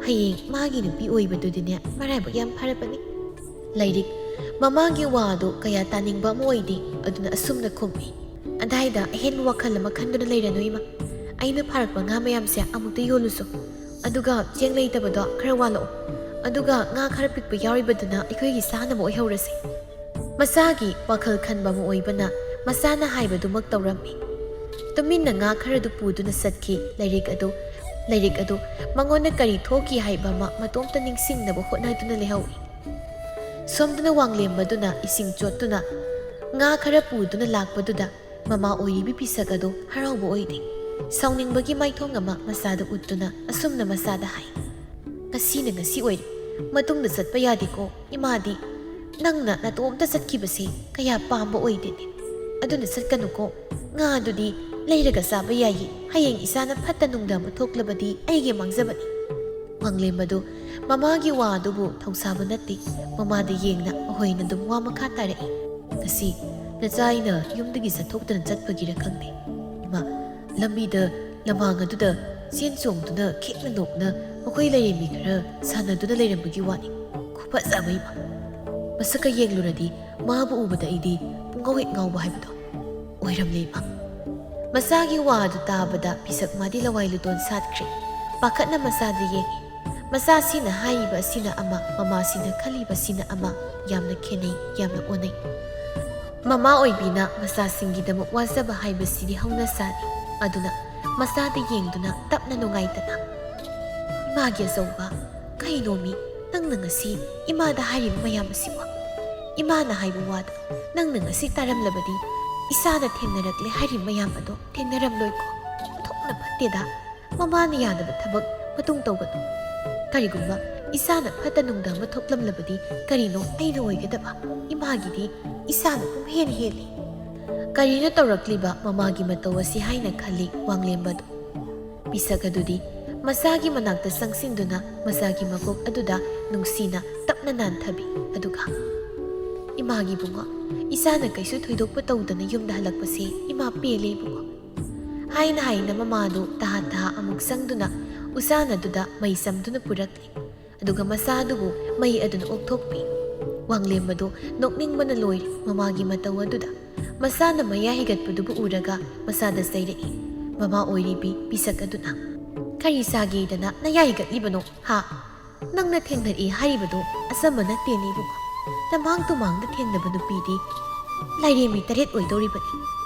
ꯍꯌꯦꯡ ꯃꯥꯒꯤ ꯅꯨꯄꯤ ꯑꯣꯏꯕꯗꯨꯗꯤꯅꯦ ꯃꯔꯥꯏꯕꯛ ꯌꯥꯝ ꯐꯔꯕꯅꯤ"꯫ ꯂꯥꯏꯔꯤꯛ ꯃꯃꯥꯒꯤ ꯋꯥ ꯑꯗꯨ ꯀꯌꯥ ꯇꯥꯅꯤꯡꯕ ꯑꯃ ꯑꯣꯏꯗꯦ, ꯑꯗꯨꯅ ꯑꯁꯨꯝꯅ ꯈꯨꯝꯃꯤ꯫ ꯑꯗꯥꯏꯗ ꯑꯍꯦꯟꯕ ꯋꯥꯈꯜ ꯑꯃ ꯈꯟꯗꯨꯅ ꯂꯩꯔꯅꯨ ꯏꯃꯥ꯫ ꯑꯩꯅ ꯐꯥꯔꯛꯄ ꯉꯥ ꯃꯌꯥꯝꯁꯦ ꯑꯃꯨꯛꯇ ꯌꯣꯜꯂꯨꯁꯨ꯫ ꯑꯗꯨꯒ ꯆꯦꯡ ꯂꯩꯇꯕꯗꯣ ꯈꯔ ꯋꯥꯠꯂꯛꯑꯣ꯫ ꯑꯗꯨꯒ ꯉꯥ ꯈꯔ ꯄꯤꯛꯄ ꯌꯥꯎꯔꯤꯕꯗꯨꯅ ꯑꯩꯈꯣꯏꯒꯤ ꯆꯥꯅꯕ ꯑꯣꯏꯍꯧꯔꯁꯤ꯫ ꯃꯆꯥꯒꯤ ꯋꯥꯈꯜ ꯈꯟꯕ ꯑꯃ ꯑꯣꯏꯕꯅ ꯃꯆꯥꯅ ꯍꯥꯏꯕꯗꯨꯃꯛ ꯇꯧꯔꯝꯃꯤ꯫ ꯇꯨꯃꯤꯟꯅ ꯉꯥ ꯈꯔꯗꯨ ꯄꯨꯗꯨꯅ ꯆꯠꯈꯤ꯫ ꯂꯥꯏꯔꯤꯛ ꯑꯗꯨ, ꯂꯥꯏꯔꯤꯛ ꯑꯗꯨ ꯃꯉꯣꯟꯗ ꯀꯔꯤ ꯊꯣꯛꯈꯤ ꯍꯥꯏꯕ ꯑꯃ ꯃꯇꯣꯝꯇ ꯅꯤꯡꯁꯤꯡꯅꯕ ꯍꯣꯠꯅꯗꯨꯅ ꯂꯩꯍꯧꯏ꯫ ꯁꯣꯝꯗꯅ ꯋꯥꯡꯂꯦꯝꯕꯗꯨꯅ ꯏꯁꯤꯡ ꯆꯣꯠꯇꯨꯅ ꯉꯥ ꯈꯔ ꯄꯨꯗꯨꯅ ꯂꯥꯛꯄꯗꯨꯗ ꯃꯃꯥ ꯑꯣꯏꯔꯤꯕꯤ ꯄꯤꯁꯛ ꯑꯗꯨ ꯍꯔꯥꯎꯕ ꯑꯣꯏꯗꯦ꯫ ꯁꯥꯎꯅꯤꯡꯕꯒꯤ ꯃꯥꯏꯊꯣꯡ ꯑꯃ ꯃꯆꯥꯗ ꯎꯠꯇꯨꯅ ꯑꯁꯨꯝꯅ ꯃꯆꯥꯗ ꯍꯥꯏ, "ꯉꯁꯤꯅ ꯉꯁꯤ ꯑꯣꯏꯔꯦ, ꯃꯇꯨꯡꯗ ꯆꯠꯄ ꯌꯥꯗꯦꯀꯣ꯫ ꯏꯃꯥꯗꯤ ꯅꯪꯅ ꯅꯇꯣꯝꯇ ꯆꯠꯈꯤꯕꯁꯦ ꯀꯌꯥ ꯄꯥꯝꯕ ꯑꯣꯏꯗꯦꯅꯦ꯫ ꯑꯗꯨꯅ ꯆꯠꯀꯅꯨꯀꯣ꯫ ꯉꯥ ꯑꯗꯨꯗꯤ ꯂꯩꯔꯒ ꯆꯥꯕ ꯌꯥꯏꯌꯦ꯫ ꯍꯌꯦꯡ ꯏꯁꯥꯅ ꯐꯠꯇ ꯅꯨꯡꯗ ꯑꯃ ꯊꯣꯛꯂꯕꯗꯤ ꯑꯩꯒꯤ ꯃꯥꯡꯖꯕꯅꯤ꯫" ꯋꯥꯡꯂꯦꯝꯕꯗꯨ ꯃꯃꯥꯒꯤ ꯋꯥ ꯑꯗꯨꯕꯨ ꯊꯧꯁꯥꯕ ꯅꯠꯇꯦ꯫ ꯃꯃꯥꯗ ꯌꯦꯡꯅ ꯃꯈꯣꯏꯅ ꯑꯗꯨꯝ ꯋꯥ ꯃꯈꯥ ꯇꯥꯔꯛꯏ꯫ "ꯉꯁꯤ ꯅꯆꯥ ꯑꯩꯅ ꯌꯨꯝꯗꯒꯤ ꯆꯠꯊꯣꯛꯇꯅ ꯆꯠꯄꯒꯤꯔ ꯈꯪꯗꯦ꯫ ꯏꯃꯥ, ꯂꯝꯕꯤꯗ ꯂꯃꯥꯡ ꯑꯗꯨꯗ ꯆꯦꯟ ꯆꯣꯡꯗꯨꯅ ꯈꯤꯛꯅ ꯅꯣꯛꯅ ꯃꯈꯣꯏ ꯂꯩꯔꯦꯝꯕꯤ ꯈꯔ ꯁꯥꯟꯅꯗꯨꯅ ꯂꯩꯔꯝꯕꯒꯤ ꯋꯥꯅꯤ꯫ ꯈꯨꯐꯖꯕ ꯏꯃꯥ! ꯃꯁꯛꯀ ꯌꯦꯡꯂꯨꯔꯗꯤ ꯃꯥꯕꯨ ꯎꯕꯗ ꯑꯩꯗꯤ ꯄꯨꯡꯉꯧ ꯍꯦꯛ ꯉꯥꯎꯕ ꯍꯥꯏꯕꯗꯣ ꯑꯣꯏꯔꯝꯂꯦ ꯏꯃꯥ꯫" ꯃꯆꯥꯒꯤ ꯋꯥ ꯑꯗꯨ ꯇꯥꯕꯗ ꯄꯤꯁꯛ ꯃꯥꯗꯤ ꯂꯋꯥꯏ ꯂꯨꯇꯣꯟ ꯁꯥꯠꯈ꯭ꯔꯦ꯫ ꯄꯥꯈꯠꯅ ꯃꯆꯥꯗ ꯌꯦꯡꯉꯤ꯫ ꯃꯆꯥꯁꯤꯅ ꯍꯥꯏꯔꯤꯕ ꯑꯁꯤꯅ ꯑꯃ, ꯃꯃꯥꯁꯤꯅ ꯈꯜꯂꯤꯕꯁꯤꯅ ꯑꯃ꯫ ꯌꯥꯝꯅ ꯈꯦꯠꯅꯩ, ꯌꯥꯝꯅ ꯑꯣꯟꯅꯩ꯫ ꯃꯃꯥ ꯑꯣꯏꯕꯤꯅ ꯃꯆꯥꯁꯤꯡꯒꯤꯗꯃꯛ ꯋꯥꯖꯕ ꯍꯥꯏꯕꯁꯤꯗꯤ ꯍꯧꯅ ꯁꯥꯅꯤ꯫ ꯑꯗꯨꯅ ꯃꯆꯥꯗ ꯌꯦꯡꯗꯨꯅ ꯇꯞꯅ ꯅꯨꯡꯉꯥꯏꯇꯅ, "ꯏꯃꯥꯒꯤ ꯑꯆꯧꯕ, ꯀꯩꯅꯣꯃꯤ ꯅꯪꯅ ꯉꯁꯤ ꯏꯃꯥꯗ ꯍꯥꯏꯔꯤꯕ ꯃꯌꯥꯝ ꯑꯁꯤꯕꯣ? ꯏꯃꯥꯅ ꯍꯥꯏꯕ ꯋꯥꯗ ꯅꯪꯅ ꯉꯁꯤ ꯇꯥꯔꯝꯂꯕꯗꯤ ꯏꯁꯥꯅ ꯊꯦꯡꯅꯔꯛꯂꯦ ꯍꯥꯏꯔꯤꯕ ꯃꯌꯥꯝ ꯑꯗꯣ ꯊꯦꯡꯅꯔꯝꯂꯣꯏꯀꯣ꯫ ꯑꯣꯟꯊꯣꯛꯅ ꯐꯠꯇꯦꯗ꯫ ꯃꯃꯥꯅ ꯌꯥꯗꯕ ꯊꯕꯛ ꯃꯇꯨꯡ ꯇꯧꯒꯅꯨ꯫ ꯀꯔꯤꯒꯨꯝꯕ ꯏꯁꯥꯅ ꯐꯠꯇ ꯅꯨꯡꯗ ꯑꯃ ꯊꯣꯛꯂꯝꯂꯕꯗꯤ ꯀꯔꯤꯅꯣ ꯑꯩꯅ ꯑꯣꯏꯒꯗꯕ? ꯏꯃꯥꯒꯤꯗꯤ ꯏꯁꯥꯅ ꯄꯨꯝꯍꯦꯟ ꯍꯦꯜꯂꯤ꯫" ꯀꯔꯤꯅꯣ ꯇꯧꯔꯛꯂꯤꯕ ꯃꯃꯥꯒꯤ ꯃꯇꯧ ꯑꯁꯤ ꯍꯥꯏꯅ ꯈꯜꯂꯤ ꯋꯥꯡꯂꯦꯝꯕꯗꯨ꯫ ꯄꯤꯁꯛ ꯑꯗꯨꯗꯤ ꯃꯆꯥꯒꯤ ꯃꯅꯥꯛꯇ ꯆꯪꯁꯤꯟꯗꯨꯅ ꯃꯆꯥꯒꯤ ꯃꯀꯣꯛ ꯑꯗꯨꯗ ꯅꯨꯡꯁꯤꯅ ꯇꯞꯅ ꯅꯥꯟꯊꯕꯤ꯫ ꯑꯗꯨꯒ, "ꯏꯃꯥꯒꯤ ꯏꯕꯨꯡꯉꯣ, ꯏꯆꯥꯅ ꯀꯩꯁꯨ ꯊꯣꯏꯗꯣꯛꯄ ꯇꯧꯗꯅ ꯌꯨꯝꯗ ꯍꯜꯂꯛꯄꯁꯦ ꯏꯃꯥ ꯄꯦꯜꯂꯦ ꯏꯕꯨꯡꯉꯣ꯫" ꯍꯥꯏꯅ ꯍꯥꯏꯅ ꯃꯃꯥꯗꯨ ꯇꯍꯥ ꯇꯍꯥ ꯑꯃꯨꯛ ꯆꯪꯗꯨꯅ ꯎꯆꯥꯟ ꯑꯗꯨꯗ ꯃꯩ ꯆꯝꯗꯨꯅ ꯄꯨꯔꯛꯂꯤ꯫ ꯑꯗꯨꯒ ꯃꯆꯥꯗꯨꯕꯨ ꯃꯩ ꯑꯗꯨꯅ ꯑꯣꯛꯊꯣꯛꯄꯤ꯫ ꯋꯥꯡꯂꯦꯝꯕꯗꯨ ꯅꯣꯛꯅꯤꯡꯕꯅ ꯂꯣꯏꯔꯦ ꯃꯃꯥꯒꯤ ꯃꯇꯧ ꯑꯗꯨꯗ꯫ ꯃꯆꯥꯅ ꯃꯌꯥ ꯍꯤꯒꯠꯄꯗꯨꯕꯨ ꯎꯔꯒ ꯃꯆꯥꯗ ꯆꯩꯔꯛꯏ ꯃꯃꯥ ꯑꯣꯏꯔꯤꯕꯤ ꯄꯤꯁꯛ ꯑꯗꯨꯅ꯫ "ꯀꯔꯤ ꯆꯥꯒꯦꯗꯅ ꯅꯌꯥ ꯍꯤꯒꯠꯂꯤꯕꯅꯣ, ꯍꯥ? ꯅꯪꯅ ꯊꯦꯡꯅꯔꯛꯏ ꯍꯥꯏꯔꯤꯕꯗꯣ ꯑꯆꯝꯕ ꯅꯠꯇꯦꯅꯦ ꯏꯕꯨꯡꯉꯣ꯫ ꯅꯃꯥꯡ ꯇꯨꯃꯥꯡꯗ ꯊꯦꯡꯅꯕ ꯅꯨꯄꯤꯗꯤ ꯂꯥꯏꯔꯦꯝꯕꯤ ꯇꯔꯦꯠ ꯑꯣꯏꯗꯧꯔꯤꯕꯅꯤ꯫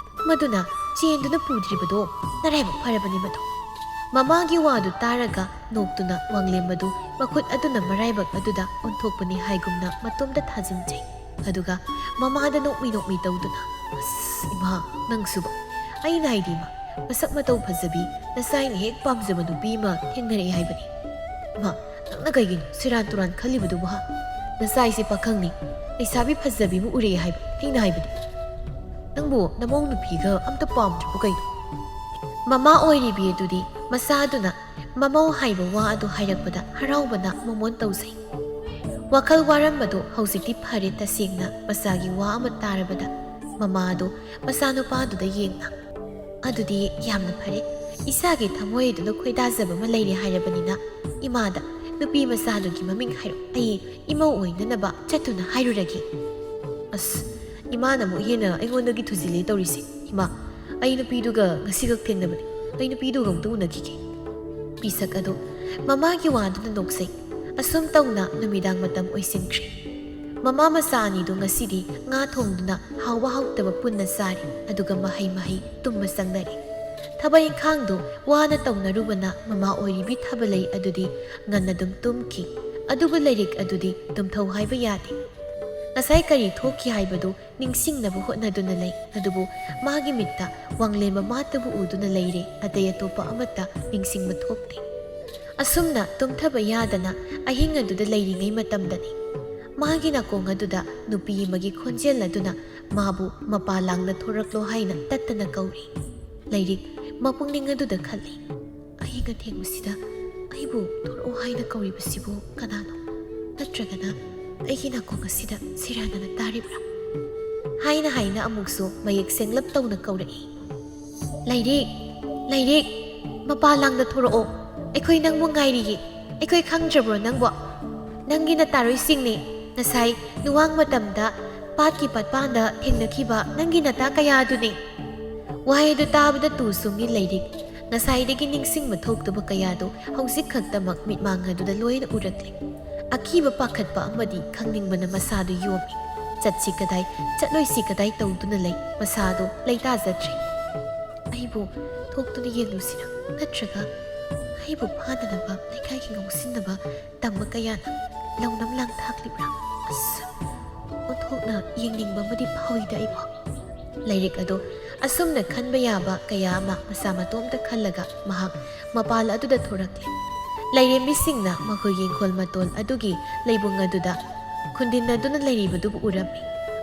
ꯃꯗꯨꯅ ꯆꯦꯟꯗꯨꯅ ꯄꯨꯗ꯭ꯔꯤꯕꯗꯣ ꯅꯔꯥꯏꯕꯛ ꯐꯔꯕꯅꯤ ꯃꯗꯨ꯫" ꯃꯃꯥꯒꯤ ꯋꯥꯗꯨ ꯇꯥꯔꯒ ꯅꯣꯛꯇꯨꯅ ꯋꯥꯡꯂꯦꯝꯕꯗꯨ ꯃꯈꯨꯠ ꯑꯗꯨꯅ ꯃꯔꯥꯏꯕꯛ ꯑꯗꯨꯗ ꯑꯣꯟꯊꯣꯛꯄꯅꯤ ꯍꯥꯏꯒꯨꯝꯅ ꯃꯇꯣꯝꯇ ꯊꯥꯖꯤꯟꯖꯩ꯫ ꯑꯗꯨꯒ ꯃꯃꯥꯗ ꯅꯣꯛꯃꯤ ꯅꯣꯛꯃꯤ ꯇꯧꯗꯨꯅ, "ꯑꯁ, ꯏꯃꯥ, ꯅꯪꯁꯨꯕ꯫ ꯑꯩꯅ ꯍꯥꯏꯗꯤ, ꯏꯃꯥ, ꯃꯁꯛ ꯃꯇꯧ ꯐꯖꯕꯤ, ꯅꯆꯥꯏꯅ ꯍꯦꯛ ꯄꯥꯝꯖꯕ ꯅꯨꯄꯤ ꯑꯃ ꯊꯦꯡꯅꯔꯛꯑꯦ ꯍꯥꯏꯕꯅꯤ꯫ ꯏꯃꯥ, ꯅꯪꯅ ꯀꯩꯒꯤꯅꯣ ꯁꯦꯔꯥꯟ ꯇꯨꯔꯥꯟ ꯈꯜꯂꯤꯕꯗꯨꯕꯨ, ꯍꯥ? ꯅꯆꯥꯏꯁꯦ ꯄꯥꯈꯪꯅꯤ, ꯂꯩꯁꯥꯕꯤ ꯐꯖꯕꯤ ꯑꯃ ꯎꯔꯛꯑꯦ ꯍꯥꯏꯕ ꯑꯩꯅ ꯍꯥꯏꯕꯗꯤ꯫ ꯅꯪꯕꯨ ꯅꯃꯧ ꯅꯨꯄꯤꯒ ꯑꯝꯇ ꯄꯥꯝꯗ꯭ꯔꯤꯕꯣ ꯀꯩꯅꯣ? ꯃꯃꯥ ꯑꯣꯏꯔꯤꯕꯤ ꯑꯗꯨꯗꯤ ꯃꯆꯥꯗꯨꯅ ꯃꯃꯧ ꯍꯥꯏꯕ ꯋꯥ ꯑꯗꯨ ꯍꯥꯏꯔꯛꯄꯗ ꯍꯔꯥꯎꯕꯅ ꯃꯃꯣꯟ ꯇꯧꯖꯩ꯫ ꯋꯥꯈꯜ ꯋꯥꯔꯝꯕꯗꯨ ꯍꯧꯖꯤꯛꯇꯤ ꯐꯔꯦ꯫ ꯇꯁꯦꯡꯅ ꯃꯆꯥꯒꯤ ꯋꯥ ꯑꯃ ꯇꯥꯔꯕꯗ ꯃꯃꯥ ꯑꯗꯨ ꯃꯆꯥꯅꯨꯄꯥꯗꯨꯗ ꯌꯦꯡꯅ, "ꯑꯗꯨꯗꯤ ꯌꯥꯝꯅ ꯐꯔꯦ꯫ ꯏꯁꯥꯒꯤ ꯊꯃꯣꯏ ꯑꯗꯨꯗ ꯈꯣꯏꯗꯥꯖꯕ ꯑꯃ ꯂꯩꯔꯦ ꯍꯥꯏꯔꯕꯅꯤꯅ ꯏꯃꯥꯗ ꯅꯨꯄꯤ ꯃꯆꯥꯗꯨꯒꯤ ꯃꯃꯤꯡ ꯍꯥꯏꯔꯣ꯫ ꯑꯩ ꯏꯃꯧ ꯑꯣꯏꯅꯅꯕ ꯆꯠꯇꯨꯅ ꯍꯥꯏꯔꯨꯔꯒꯦ꯫" ꯑꯁ, ꯏꯃꯥꯅ ꯑꯃꯨꯛ ꯍꯦꯟꯅ ꯑꯩꯉꯣꯟꯗꯒꯤ ꯊꯨꯖꯤꯜꯂꯦ ꯇꯧꯔꯤꯁꯦ꯫ ꯏꯃꯥ, ꯑꯩ ꯅꯨꯄꯤꯗꯨꯒ ꯉꯁꯤꯈꯛ ꯊꯦꯡꯅꯕꯅꯤ꯫ ꯑꯩ ꯅꯨꯄꯤꯗꯨꯒ ꯑꯃꯨꯛꯇ ꯎꯅꯈꯤꯒꯦ꯫ ꯄꯤꯁꯛ ꯑꯗꯨ ꯃꯃꯥꯒꯤ ꯋꯥꯗꯨꯅ ꯅꯣꯛꯆꯩ꯫ ꯑꯁꯨꯝ ꯇꯧꯅ ꯅꯨꯃꯤꯗꯥꯡ ꯃꯇꯝ ꯑꯣꯏꯁꯤꯟꯈ꯭ꯔꯦ꯫ ꯃꯃꯥ ꯃꯆꯥ ꯑꯅꯤꯗꯨ ꯉꯁꯤꯗꯤ ꯉꯥ ꯊꯣꯡꯗꯨꯅ ꯍꯥꯎꯕ ꯍꯥꯎꯇꯕ ꯄꯨꯟꯅ ꯆꯥꯔꯦ, ꯑꯗꯨꯒ ꯃꯍꯩ ꯃꯍꯩ ꯇꯨꯝꯕ ꯆꯪꯅꯔꯦ꯫ ꯊꯕꯛ ꯏꯪꯈꯥꯡꯗꯨ ꯋꯥꯅ ꯇꯧꯅꯔꯨꯕꯅ ꯃꯃꯥ ꯑꯣꯏꯔꯤꯕꯤ ꯊꯥꯕꯂꯩ ꯑꯗꯨꯗꯤ ꯉꯟꯅ ꯑꯗꯨꯝ ꯇꯨꯝꯈꯤ꯫ ꯑꯗꯨꯕꯨ ꯂꯥꯏꯔꯤꯛ ꯑꯗꯨꯗꯤ ꯇꯨꯝꯊꯧ ꯍꯥꯏꯕ ꯌꯥꯗꯦ꯫ ꯉꯁꯥꯏ ꯀꯔꯤ ꯊꯣꯛꯈꯤ ꯍꯥꯏꯕꯗꯨ ꯅꯤꯡꯁꯤꯡꯅꯕ ꯍꯣꯠꯅꯗꯨꯅ ꯂꯩ, ꯑꯗꯨꯕꯨ ꯃꯥꯒꯤ ꯃꯤꯠꯇ ꯋꯥꯡꯂꯦꯟ ꯃꯃꯥꯇꯕꯨ ꯎꯗꯨꯅ ꯂꯩꯔꯦ, ꯑꯇꯩ ꯑꯇꯣꯞꯄ ꯑꯃꯠꯇ ꯅꯤꯡꯁꯤꯡꯕ ꯊꯣꯛꯇꯦ꯫ ꯑꯁꯨꯝꯅ ꯇꯨꯝꯊꯕ ꯌꯥꯗꯅ ꯑꯍꯤꯡ ꯑꯗꯨꯗ ꯂꯩꯔꯤꯉꯩ ꯃꯇꯝꯗꯅꯤ ꯃꯥꯒꯤ ꯅꯥꯀꯣꯡ ꯑꯗꯨꯗ ꯅꯨꯄꯤ ꯑꯃꯒꯤ ꯈꯣꯟꯖꯦꯜ ꯑꯗꯨꯅ ꯃꯥꯕꯨ ꯃꯄꯥ ꯂꯥꯡꯅ ꯊꯣꯔꯛꯂꯣ ꯍꯥꯏꯅ ꯇꯠꯇꯅ ꯀꯧꯔꯤ꯫ ꯂꯥꯏꯔꯤꯛ ꯃꯄꯨꯛꯅꯤꯡ ꯑꯗꯨꯗ ꯈꯜꯂꯤ, "ꯑꯍꯤꯡ ꯑꯊꯦꯡꯕꯁꯤꯗ ꯑꯩꯕꯨ ꯊꯣꯔꯛꯑꯣ ꯍꯥꯏꯅ ꯀꯧꯔꯤꯕꯁꯤꯕꯨ ꯀꯅꯥꯅꯣ? ꯅꯠꯇ꯭ꯔꯒꯅ ꯑꯩꯒꯤ ꯅꯥꯀꯣꯡ ꯑꯁꯤꯗ ꯁꯤꯔꯥꯟꯅꯅ ꯇꯥꯔꯤꯕ꯭ꯔꯥ?" ꯍꯥꯏꯅ ꯍꯥꯏꯅ ꯑꯃꯨꯛꯁꯨ ꯃꯌꯦꯛ ꯁꯦꯡꯂꯞ ꯇꯧꯅ ꯀꯧꯔꯛꯏ, "ꯂꯥꯏꯔꯤꯛ, ꯂꯥꯏꯔꯤꯛ, ꯃꯄꯥ ꯂꯥꯡꯗ ꯊꯣꯔꯛꯑꯣ꯫ ꯑꯩꯈꯣꯏ ꯅꯪꯕꯨ ꯉꯥꯏꯔꯤꯌꯦ꯫ ꯑꯩꯈꯣꯏ ꯈꯪꯗ꯭ꯔꯕ꯭ꯔꯣ ꯅꯪꯕꯣ? ꯅꯪꯒꯤ ꯅꯇꯥꯔꯣꯏꯁꯤꯡꯅꯤ꯫ ꯉꯁꯥꯏ ꯅꯨꯋꯥꯡ ꯃꯇꯝꯗ ꯄꯥꯠꯀꯤ ꯄꯥꯠꯄꯥꯟꯗ ꯊꯦꯡꯅꯈꯤꯕ ꯅꯪꯒꯤ ꯅꯇꯥ ꯀꯌꯥ ꯑꯗꯨꯅꯤ꯫" ꯋꯥꯍꯩꯗꯨ ꯇꯥꯕꯗ ꯇꯨ ꯆꯨꯡꯉꯤ ꯂꯥꯏꯔꯤꯛ꯫ ꯉꯁꯥꯏꯗꯒꯤ ꯅꯤꯡꯁꯤꯡꯕ ꯊꯣꯛꯇꯕ ꯀꯌꯥꯗꯨ ꯍꯧꯖꯤꯛ ꯈꯛꯇꯃꯛ ꯃꯤꯠꯃꯥꯡ ꯑꯗꯨꯗ ꯂꯣꯏꯅ ꯎꯔꯛꯂꯦ꯫ ꯑꯀꯤꯕ ꯄꯥꯈꯠꯄ ꯑꯃꯗꯤ ꯈꯪꯅꯤꯡꯕꯅ ꯃꯁꯥꯗꯨ ꯌꯣꯝꯃꯤ꯫ ꯆꯠꯁꯤ ꯀꯗꯥꯏ, ꯆꯠꯂꯣꯏꯁꯤ ꯀꯗꯥꯏ ꯇꯧꯗꯨꯅ ꯂꯩ꯫ ꯃꯁꯥꯗꯨ ꯂꯩꯇꯥꯖꯗ꯭ꯔꯦ꯫ "ꯑꯩꯕꯨ ꯊꯣꯛꯇꯨꯅ ꯌꯦꯡꯂꯨꯁꯤꯔꯥ? ꯅꯠꯇ꯭ꯔꯒ ꯑꯩꯕꯨ ꯐꯥꯅꯅꯕ ꯂꯩꯀꯥꯏꯒꯤ ꯉꯥꯎꯁꯤꯟꯅꯕ ꯇꯝꯕ ꯀꯌꯥꯅ ꯂꯧꯅꯝ ꯂꯥꯡꯊꯥꯛꯂꯤꯕ꯭ꯔꯥ? ꯑꯁ, ꯑꯣꯟꯊꯣꯛꯅ ꯌꯦꯡꯅꯤꯡꯕ ꯑꯃꯗꯤ ꯐꯥꯎꯏꯗ ꯑꯩꯕꯨ꯫" ꯂꯥꯏꯔꯤꯛ ꯑꯗꯨ ꯑꯁꯨꯝꯅ ꯈꯟꯕ ꯌꯥꯕ ꯀꯌꯥ ꯑꯃ ꯃꯁꯥ ꯃꯇꯣꯝꯇ ꯈꯜꯂꯒ ꯃꯍꯥꯛ ꯃꯄꯥꯜ ꯑꯗꯨꯗ ꯊꯣꯔꯛꯂꯦ꯫ ꯂꯥꯏꯔꯦꯝꯕꯤꯁꯤꯡꯅ ꯃꯈꯣꯏꯒꯤ ꯏꯪꯈꯣꯜ ꯃꯇꯣꯜ ꯑꯗꯨꯒꯤ ꯂꯩꯕꯨꯡ ꯑꯗꯨꯗ ꯈꯨꯟꯗꯤꯟꯅꯗꯨꯅ ꯂꯩꯔꯤꯕꯗꯨꯕꯨ ꯎꯔꯝꯃꯤ꯫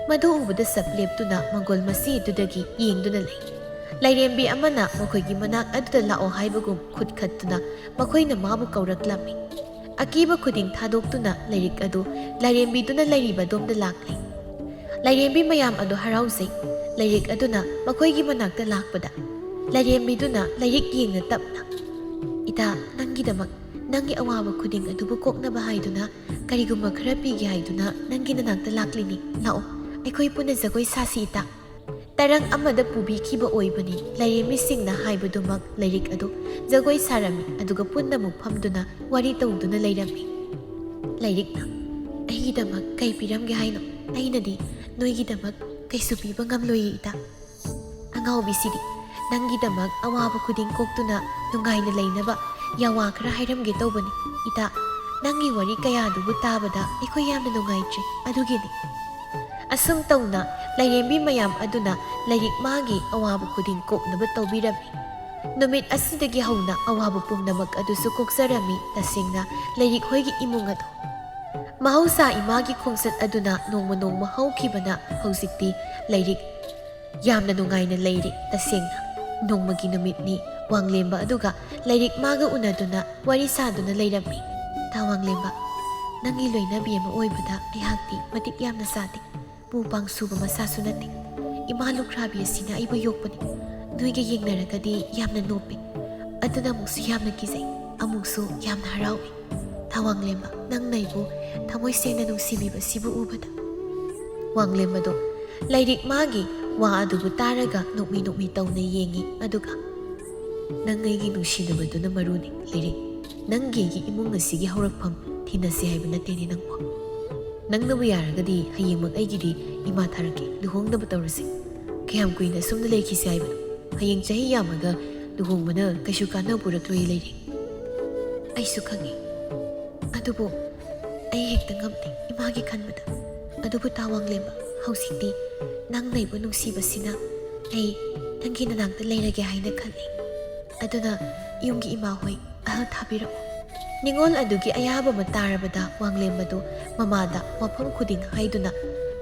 ꯃꯗꯨ ꯎꯕꯗ ꯆꯞ ꯂꯦꯞꯇꯨꯅ ꯃꯪꯒꯣꯜ ꯃꯁꯤ ꯑꯗꯨꯗꯒꯤ ꯌꯦꯡꯗꯨꯅ ꯂꯩ꯫ ꯂꯥꯏꯔꯦꯝꯕꯤ ꯑꯃꯅ ꯃꯈꯣꯏꯒꯤ ꯃꯅꯥꯛ ꯑꯗꯨꯗ ꯂꯥꯛꯑꯣ ꯍꯥꯏꯕꯒꯨꯝ ꯈꯨꯠ ꯈꯠꯇꯨꯅ ꯃꯈꯣꯏꯅ ꯃꯥꯕꯨ ꯀꯧꯔꯛꯂꯝꯃꯤ꯫ ꯑꯀꯤꯕ ꯈꯨꯗꯤꯡ ꯊꯥꯗꯣꯛꯇꯨꯅ ꯂꯥꯏꯔꯤꯛ ꯑꯗꯨ ꯂꯥꯏꯔꯦꯝꯕꯤꯗꯨꯅ ꯂꯩꯔꯤꯕ ꯑꯗꯣꯝꯗ ꯂꯥꯛꯂꯤ꯫ ꯂꯥꯏꯔꯦꯝꯕꯤ ꯃꯌꯥꯝ ꯑꯗꯨ ꯍꯔꯥꯎꯖꯩ꯫ ꯂꯥꯏꯔꯤꯛ ꯑꯗꯨꯅ ꯃꯈꯣꯏꯒꯤ ꯃꯅꯥꯛꯇ ꯂꯥꯛꯄꯗ ꯂꯥꯏꯔꯦꯝꯕꯤꯗꯨꯅ ꯂꯥꯏꯔꯤꯛ ꯌꯦꯡꯅ ꯇꯞꯅ, "ꯏꯇꯥ, ꯅꯪꯒꯤꯗꯃꯛ ꯅꯪꯒꯤ ꯑꯋꯥꯕ ꯈꯨꯗꯤꯡ ꯑꯗꯨꯕꯨ ꯀꯣꯛꯅꯕ ꯍꯥꯏꯗꯨꯅ ꯀꯔꯤꯒꯨꯝꯕ ꯈꯔ ꯄꯤꯒꯦ ꯍꯥꯏꯗꯨꯅ ꯅꯪꯒꯤ ꯅꯅꯥꯛꯇ ꯂꯥꯛꯂꯤꯅꯤ꯫ ꯂꯥꯛꯑꯣ, ꯑꯩꯈꯣꯏ ꯄꯨꯟꯅ ꯖꯒꯣꯏ ꯁꯥꯁꯤ ꯏꯇꯥ꯫" ꯇꯔꯪ ꯑꯃꯗ ꯄꯨꯕꯤꯈꯤꯕ ꯑꯣꯏꯕꯅꯤ꯫ ꯂꯥꯏꯔꯦꯝꯕꯤꯁꯤꯡꯅ ꯍꯥꯏꯕꯗꯨꯃꯛ ꯂꯥꯏꯔꯤꯛ ꯑꯗꯨ ꯖꯒꯣꯏ ꯁꯥꯔꯝꯃꯤ, ꯑꯗꯨꯒ ꯄꯨꯟꯅ ꯑꯃꯨꯛ ꯐꯝꯗꯨꯅ ꯋꯥꯔꯤ ꯇꯧꯗꯨꯅ ꯂꯩꯔꯝꯃꯤ꯫ ꯂꯥꯏꯔꯤꯛꯅ, "ꯑꯩꯒꯤꯗꯃꯛ ꯀꯩ ꯄꯤꯔꯝꯒꯦ ꯍꯥꯏꯅꯣ? ꯑꯩꯅꯗꯤ ꯅꯣꯏꯒꯤꯗꯃꯛ ꯀꯩꯁꯨ ꯄꯤꯕ ꯉꯝꯂꯣꯏꯌꯦ ꯏꯇꯥ꯫ ꯑꯉꯥꯎꯕꯤꯁꯤꯗꯤ, ꯅꯪꯒꯤꯗꯃꯛ ꯑꯋꯥꯕ ꯈꯨꯗꯤꯡ ꯀꯣꯛꯇꯨꯅ ꯅꯨꯡꯉꯥꯏꯅ ꯂꯩꯅꯕ ꯌꯥꯋꯥ ꯈꯔ ꯍꯥꯏꯔꯝꯒꯦ ꯇꯧꯕꯅꯤ ꯏꯇꯥ꯫ ꯅꯪꯒꯤ ꯋꯥꯔꯤ ꯀꯌꯥꯗꯨꯕꯨ ꯇꯥꯕꯗ ꯑꯩꯈꯣꯏ ꯌꯥꯝꯅ ꯅꯨꯡꯉꯥꯏꯇ꯭ꯔꯤ, ꯑꯗꯨꯒꯤꯅꯤ꯫" ꯑꯁꯨꯝ ꯇꯧꯅ ꯂꯥꯏꯔꯦꯝꯕꯤ ꯃꯌꯥꯝ ꯑꯗꯨꯅ ꯂꯥꯏꯔꯤꯛ ꯃꯥꯒꯤ ꯑꯋꯥꯕ ꯈꯨꯗꯤꯡ ꯀꯣꯛꯅꯕ ꯇꯧꯕꯤꯔꯝꯃꯤ꯫ ꯅꯨꯃꯤꯠ ꯑꯁꯤꯗꯒꯤ ꯍꯧꯅ ꯑꯋꯥꯕ ꯄꯨꯝꯅꯃꯛ ꯑꯗꯨꯁꯨ ꯀꯣꯛꯆꯔꯝꯃꯤ꯫ ꯇꯁꯦꯡꯅ ꯂꯥꯏꯔꯤꯛ ꯍꯣꯏꯒꯤ ꯏꯃꯨꯡ ꯑꯗꯨ ꯃꯍꯧꯁꯥ ꯏꯃꯥꯒꯤ ꯈꯣꯡꯆꯠ ꯑꯗꯨꯅ ꯅꯣꯡꯃ ꯅꯣꯡꯃ ꯍꯧꯈꯤꯕꯅ ꯍꯧꯖꯤꯛꯇꯤ ꯂꯥꯏꯔꯤꯛ ꯌꯥꯝꯅ ꯅꯨꯡꯉꯥꯏꯅ ꯂꯩꯔꯤ꯫ ꯇꯁꯦꯡꯅ ꯅꯣꯡꯃꯒꯤ ꯅꯨꯃꯤꯠꯅꯤ꯫ ꯋꯥꯡꯂꯦꯝꯕ ꯑꯗꯨꯒ ꯂꯥꯏꯔꯤꯛ ꯃꯥꯒ ꯎꯅꯗꯨꯅ ꯋꯥꯔꯤ ꯁꯥꯗꯨꯅ ꯂꯩꯔꯝꯃꯤ꯫ "ꯇꯥ ꯋꯥꯡꯂꯦꯝꯕ, ꯅꯪꯒꯤ ꯂꯣꯏꯅꯕꯤ ꯑꯃ ꯑꯣꯏꯕꯗ ꯑꯩꯍꯥꯛꯇꯤ ꯃꯇꯤꯛ ꯌꯥꯝꯅ ꯆꯥꯗꯦ꯫ ꯄꯨ ꯄꯥꯡ ꯁꯨꯕ ꯃꯁꯥꯁꯨ ꯅꯠꯇꯦ꯫ ꯏꯃꯥ ꯂꯨꯈ꯭ꯔꯥꯕꯤ ꯑꯁꯤꯅ ꯑꯩꯕꯨ ꯌꯣꯛꯄꯅꯤ꯫ ꯅꯣꯏꯒ ꯌꯦꯡꯅꯔꯒꯗꯤ ꯌꯥꯝꯅ ꯅꯣꯞꯄꯤ꯫ ꯑꯗꯨꯅ ꯑꯃꯨꯛꯁꯨ ꯌꯥꯝꯅ ꯀꯤꯖꯩ, ꯑꯃꯨꯛꯁꯨ ꯌꯥꯝꯅ ꯍꯔꯥꯎꯏ꯫ ꯇꯥ ꯋꯥꯡꯂꯦꯝꯕ, ꯅꯪꯅ ꯑꯩꯕꯨ ꯊꯃꯣꯏ ꯁꯦꯡꯅ ꯅꯨꯡꯁꯤꯕꯤꯕꯁꯤꯕꯨ ꯎꯕꯗ꯫" ꯋꯥꯡꯂꯦꯝꯕꯗꯣ ꯂꯥꯏꯔꯤꯛ ꯃꯥꯒꯤ ꯋꯥ ꯑꯗꯨꯕꯨ ꯇꯥꯔꯒ ꯅꯣꯛꯃꯤ ꯅꯣꯛꯃꯤ ꯇꯧꯅ ꯌꯦꯡꯉꯤ꯫ ꯑꯗꯨꯒ, "ꯅꯪ ꯑꯩꯒꯤ ꯅꯨꯡꯁꯤꯅꯕꯗꯨꯅ ꯃꯔꯨꯅꯤ, ꯂꯥꯏꯔꯤꯛ꯫ ꯅꯪꯒꯤ ꯑꯩꯒꯤ ꯏꯃꯨꯡ ꯑꯁꯤꯒꯤ ꯍꯧꯔꯛꯐꯝ ꯊꯤꯅꯁꯤ ꯍꯥꯏꯕ ꯅꯠꯇꯦꯅꯦ ꯅꯪꯕꯣ꯫ ꯅꯪꯅꯕꯨ ꯌꯥꯔꯒꯗꯤ ꯍꯌꯦꯡꯃꯛ ꯑꯩꯒꯤꯗꯤ ꯏꯃꯥ ꯊꯥꯔꯛꯀꯦ, ꯂꯨꯍꯣꯡꯅꯕ ꯇꯧꯔꯁꯤ꯫ ꯀꯌꯥꯝ ꯀꯨꯏꯅ ꯑꯁꯨꯝꯅ ꯂꯩꯈꯤꯁꯤ ꯍꯥꯏꯕꯅꯣ? ꯍꯌꯦꯡ ꯆꯍꯤ ꯌꯥꯝꯃꯒ ꯂꯨꯍꯣꯡꯕꯅ ꯀꯩꯁꯨ ꯀꯥꯟꯅꯕ ꯄꯨꯔꯛꯂꯣꯏ, ꯂꯥꯏꯔꯤꯛ꯫" "ꯑꯩꯁꯨ ꯈꯪꯉꯤ꯫ ꯑꯗꯨꯕꯨ ꯑꯩ ꯍꯦꯛꯇ ꯉꯝꯗꯦ ꯏꯃꯥꯒꯤ ꯈꯟꯕꯗ꯫ ꯑꯗꯨꯕꯨ ꯇꯥ ꯋꯥꯡꯂꯦꯝꯕ, ꯍꯧꯖꯤꯛꯇꯤ ꯅꯪꯅ ꯑꯩꯕꯨ ꯅꯨꯡꯁꯤꯕꯁꯤꯅ ꯑꯩ ꯅꯪꯒꯤ ꯅꯅꯥꯛꯇ ꯂꯩꯔꯒꯦ ꯍꯥꯏꯅ ꯈꯜꯂꯤ꯫ ꯑꯗꯨꯅ ꯌꯨꯝꯒꯤ ꯏꯃꯥ ꯍꯣꯏ ꯑꯍꯜ ꯊꯥꯕꯤꯔꯛꯎ꯫ ꯅꯤꯉꯣꯜ ꯑꯗꯨꯒꯤ ꯑꯌꯥꯕ ꯑꯃ ꯇꯥꯔꯕꯗ ꯋꯥꯡꯂꯦꯝꯕꯗꯨ ꯃꯃꯥꯗ ꯋꯥꯐꯝ ꯈꯨꯗꯤꯡ ꯍꯥꯏꯗꯨꯅ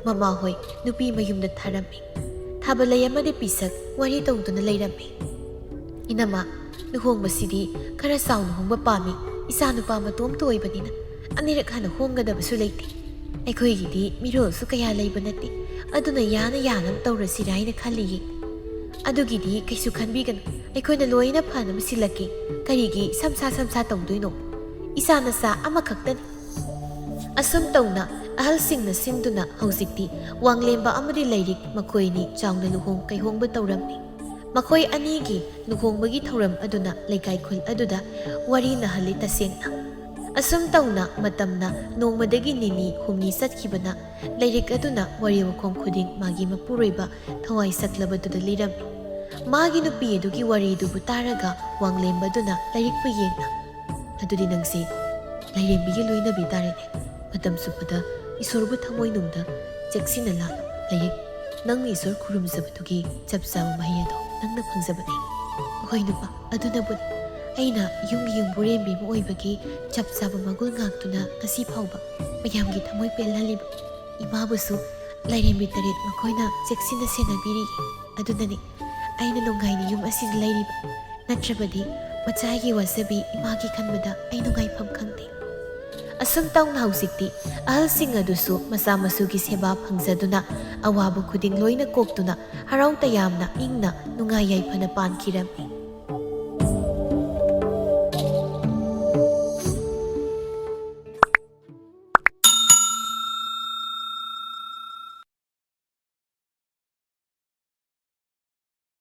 ꯃꯃꯥ ꯍꯣꯏ ꯅꯨꯄꯤ ꯃꯌꯨꯝꯗ ꯊꯥꯔꯝꯃꯤ꯫ ꯊꯥꯕꯜꯂꯩ ꯑꯃꯗꯤ ꯄꯤꯁꯛ ꯋꯥꯔꯤ ꯇꯧꯗꯨꯅ ꯂꯩꯔꯝꯃꯤ꯫ "ꯏꯅꯝꯃ, ꯂꯨꯍꯣꯡꯕꯁꯤꯗꯤ ꯈꯔ ꯆꯥꯎꯅ ꯍꯣꯡꯕ ꯄꯥꯝꯃꯤ꯫ ꯏꯆꯥ ꯅꯨꯄꯥ ꯃꯇꯣꯝꯇ ꯑꯣꯏꯕꯅꯤꯅ ꯑꯅꯤꯔꯛ ꯍꯟꯅ ꯍꯣꯡꯒꯗꯕꯁꯨ ꯂꯩꯇꯦ꯫ ꯑꯩꯈꯣꯏꯒꯤꯗꯤ ꯃꯤꯔꯣꯜꯁꯨ ꯀꯌꯥ ꯂꯩꯕ ꯅꯠꯇꯦ꯫ ꯑꯗꯨꯅ ꯌꯥꯅ ꯌꯥꯅꯕ ꯇꯧꯔꯁꯤꯔꯥ ꯍꯥꯏꯅ ꯈꯜꯂꯤꯌꯦ꯫ ꯑꯗꯨꯒꯤꯗꯤ ꯀꯩꯁꯨ ꯈꯟꯕꯤꯒꯅꯨ, ꯑꯩꯈꯣꯏꯅ ꯂꯣꯏꯅ ꯐꯅꯕ ꯁꯤꯜꯂꯛꯀꯦ꯫ ꯀꯔꯤꯒꯤ ꯁꯝꯁꯥ ꯁꯝꯁꯥ ꯇꯧꯗꯣꯏꯅꯣ? ꯏꯆꯥ ꯅꯆꯥ ꯑꯃꯈꯛꯇꯅꯤ꯫" ꯑꯁꯨꯝ ꯇꯧꯅ ꯑꯍꯜꯁꯤꯡꯅ ꯁꯤꯟꯗꯨꯅ ꯍꯧꯖꯤꯛꯇꯤ ꯋꯥꯡꯂꯦꯝꯕ ꯑꯃꯗꯤ ꯂꯩꯔꯤꯛ ꯃꯈꯣꯏ ꯑꯅꯤ ꯆꯥꯎꯅ ꯂꯨꯍꯣꯡ ꯀꯩꯍꯣꯡꯕ ꯇꯧꯔꯝꯃꯤ꯫ ꯃꯈꯣꯏ ꯑꯅꯤꯒꯤ ꯂꯨꯍꯣꯡꯕꯒꯤ ꯊꯧꯔꯝ ꯑꯗꯨꯅ ꯂꯩꯀꯥꯏ ꯈꯨꯜ ꯑꯗꯨꯗ ꯋꯥꯔꯤ ꯅꯍꯜꯂꯤ ꯇꯁꯦꯡꯅ꯫ ꯑꯁꯨꯝ ꯇꯧꯅ ꯃꯇꯝꯅ ꯅꯣꯡꯃꯗꯒꯤ ꯅꯤꯅꯤ ꯍꯨꯝꯅꯤ ꯆꯠꯈꯤꯕꯅ ꯂꯩꯔꯤꯛ ꯑꯗꯨꯅ ꯋꯥꯔꯤ ꯋꯥꯈꯣꯡ ꯈꯨꯗꯤꯡ ꯃꯥꯒꯤ ꯃꯄꯨꯔꯣꯏꯕ ꯊꯋꯥꯏ ꯁꯛꯂꯕꯗꯨꯗ ꯂꯤꯔꯝꯃꯤ꯫ ꯃꯥꯒꯤ ꯅꯨꯄꯤ ꯑꯗꯨꯒꯤ ꯋꯥꯔꯤꯗꯨꯕꯨ ꯇꯥꯔꯒ ꯋꯥꯡꯂꯦꯝꯕꯗꯨꯅ ꯂꯩꯔꯤꯛꯄꯨ ꯌꯦꯡꯅ, "ꯑꯗꯨꯗꯤ ꯅꯪꯁꯦ ꯂꯥꯏꯔꯦꯝꯕꯤꯒꯤ ꯂꯣꯏꯅꯕꯤ ꯇꯥꯔꯦꯅꯦ꯫ ꯃꯇꯝ ꯆꯨꯞꯄꯗ ꯏꯁꯣꯔꯕꯨ ꯊꯃꯣꯏꯅꯨꯡꯗ ꯆꯦꯛꯁꯤꯟꯅ ꯂꯥꯠꯂꯨ꯫ ꯂꯩꯔꯤꯛ, ꯅꯪꯅ ꯏꯁꯣꯔ ꯈꯨꯔꯨꯝꯖꯕꯗꯨꯒꯤ ꯆꯞ ꯆꯥꯕ ꯃꯍꯩ ꯑꯗꯣ ꯅꯪꯅ ꯐꯪꯖꯕꯅꯤ꯫" "ꯍꯣꯏ ꯅꯨꯄꯥ, ꯑꯗꯨꯅꯕꯨꯅꯤ ꯑꯩꯅ ꯌꯨꯝꯒꯤ ꯌꯨꯝꯕꯨꯔꯦꯝꯕꯤ ꯑꯃ ꯑꯣꯏꯕꯒꯤ ꯆꯞ ꯆꯥꯕ ꯃꯒꯨꯟ ꯉꯥꯛꯇꯨꯅ ꯉꯁꯤ ꯐꯥꯎꯕ ꯃꯌꯥꯝꯒꯤ ꯊꯃꯣꯏ ꯄꯦꯜꯍꯜꯂꯤꯕ꯫ ꯏꯃꯥꯕꯨꯁꯨ ꯂꯥꯏꯔꯦꯝꯕꯤ ꯇꯔꯦꯠ ꯃꯈꯣꯏꯅ ꯆꯦꯛꯁꯤꯟꯅ ꯁꯦꯟꯅꯕꯤꯔꯤ꯫ ꯑꯗꯨꯅꯅꯤ ꯑꯩꯅ ꯅꯨꯡꯉꯥꯏꯅ ꯌꯨꯝ ꯑꯁꯤꯗ ꯂꯩꯔꯤꯕ꯫ ꯅꯠꯇ꯭ꯔꯕꯗꯤ ꯃꯆꯥꯒꯤ ꯋꯥꯖꯕꯤ ꯏꯃꯥꯒꯤ ꯈꯟꯕꯗ ꯑꯩ ꯅꯨꯡꯉꯥꯏꯐꯝ ꯈꯪꯗꯦ꯫" ꯑꯁꯨꯝ ꯇꯧꯅ ꯍꯧꯖꯤꯛꯇꯤ ꯑꯍꯜꯁꯤꯡ ꯑꯗꯨꯁꯨ ꯃꯆꯥ ꯃꯁꯨꯒꯤ ꯁꯦꯕꯥ ꯐꯪꯖꯗꯨꯅ ꯑꯋꯥꯕ ꯈꯨꯗꯤꯡ ꯂꯣꯏꯅ ꯀꯣꯛꯇꯨꯅ ꯍꯔꯥꯎ ꯇꯌꯥꯝꯅ ꯏꯪꯅ ꯅꯨꯡꯉꯥꯏ ꯌꯥꯏꯐꯅ ꯄꯥꯟꯈꯤꯔꯝꯃꯤ꯫